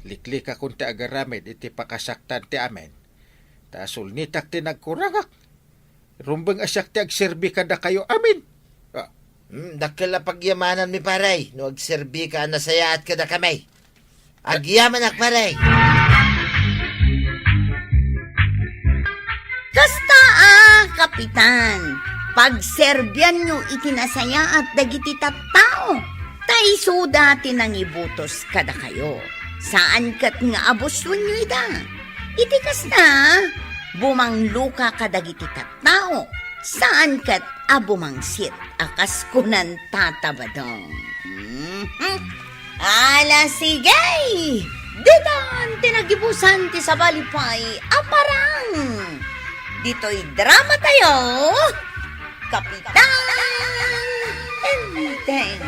liklikakon ti agaramid iti pakasaktan ti amin. Ta sulnitak ti nagkurangak. Rumbeng a siak ti agserbi kadakayo amin. Ah. Hmm, dakkel a pagyamananmi, pare, no agserbika a nasayaat kadakami. Agyamanak, pare. Kasta a, Kapitan, pagserbianyo iti nasayaat dagiti tattao, ta isuda ti nangibutos kadakayo. Saan ket nga abusonyo ida. Iti kasta, bumangloka kadagiti tattao, saan ket a bumangsit a kas kunanta, Badong. Mhm. Ala, sige! Ditan ti nagibusan ti sabali pay a parang. Ditoy drama tayo, Kapitan Enteng.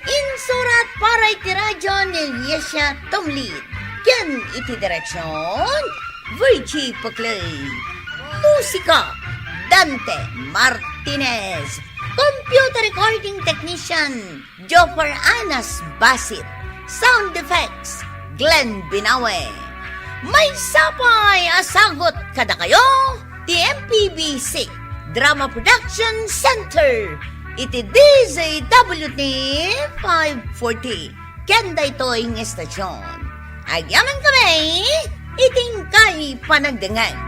Insurat para iti radio ni Liesia Tumlid. Ken iti direksion, Virgie Puclay. Musika, Dante Martinez. Computer recording technician, Joffer Anas Basit. Sound effects, Glenn Binawe. Maysa pay a sagut kadakayo ti M P B C Drama Production Center iti D Z W T five forty. Ken daytoy nga estasyon, agyamankami iti inkay panagdengngeg.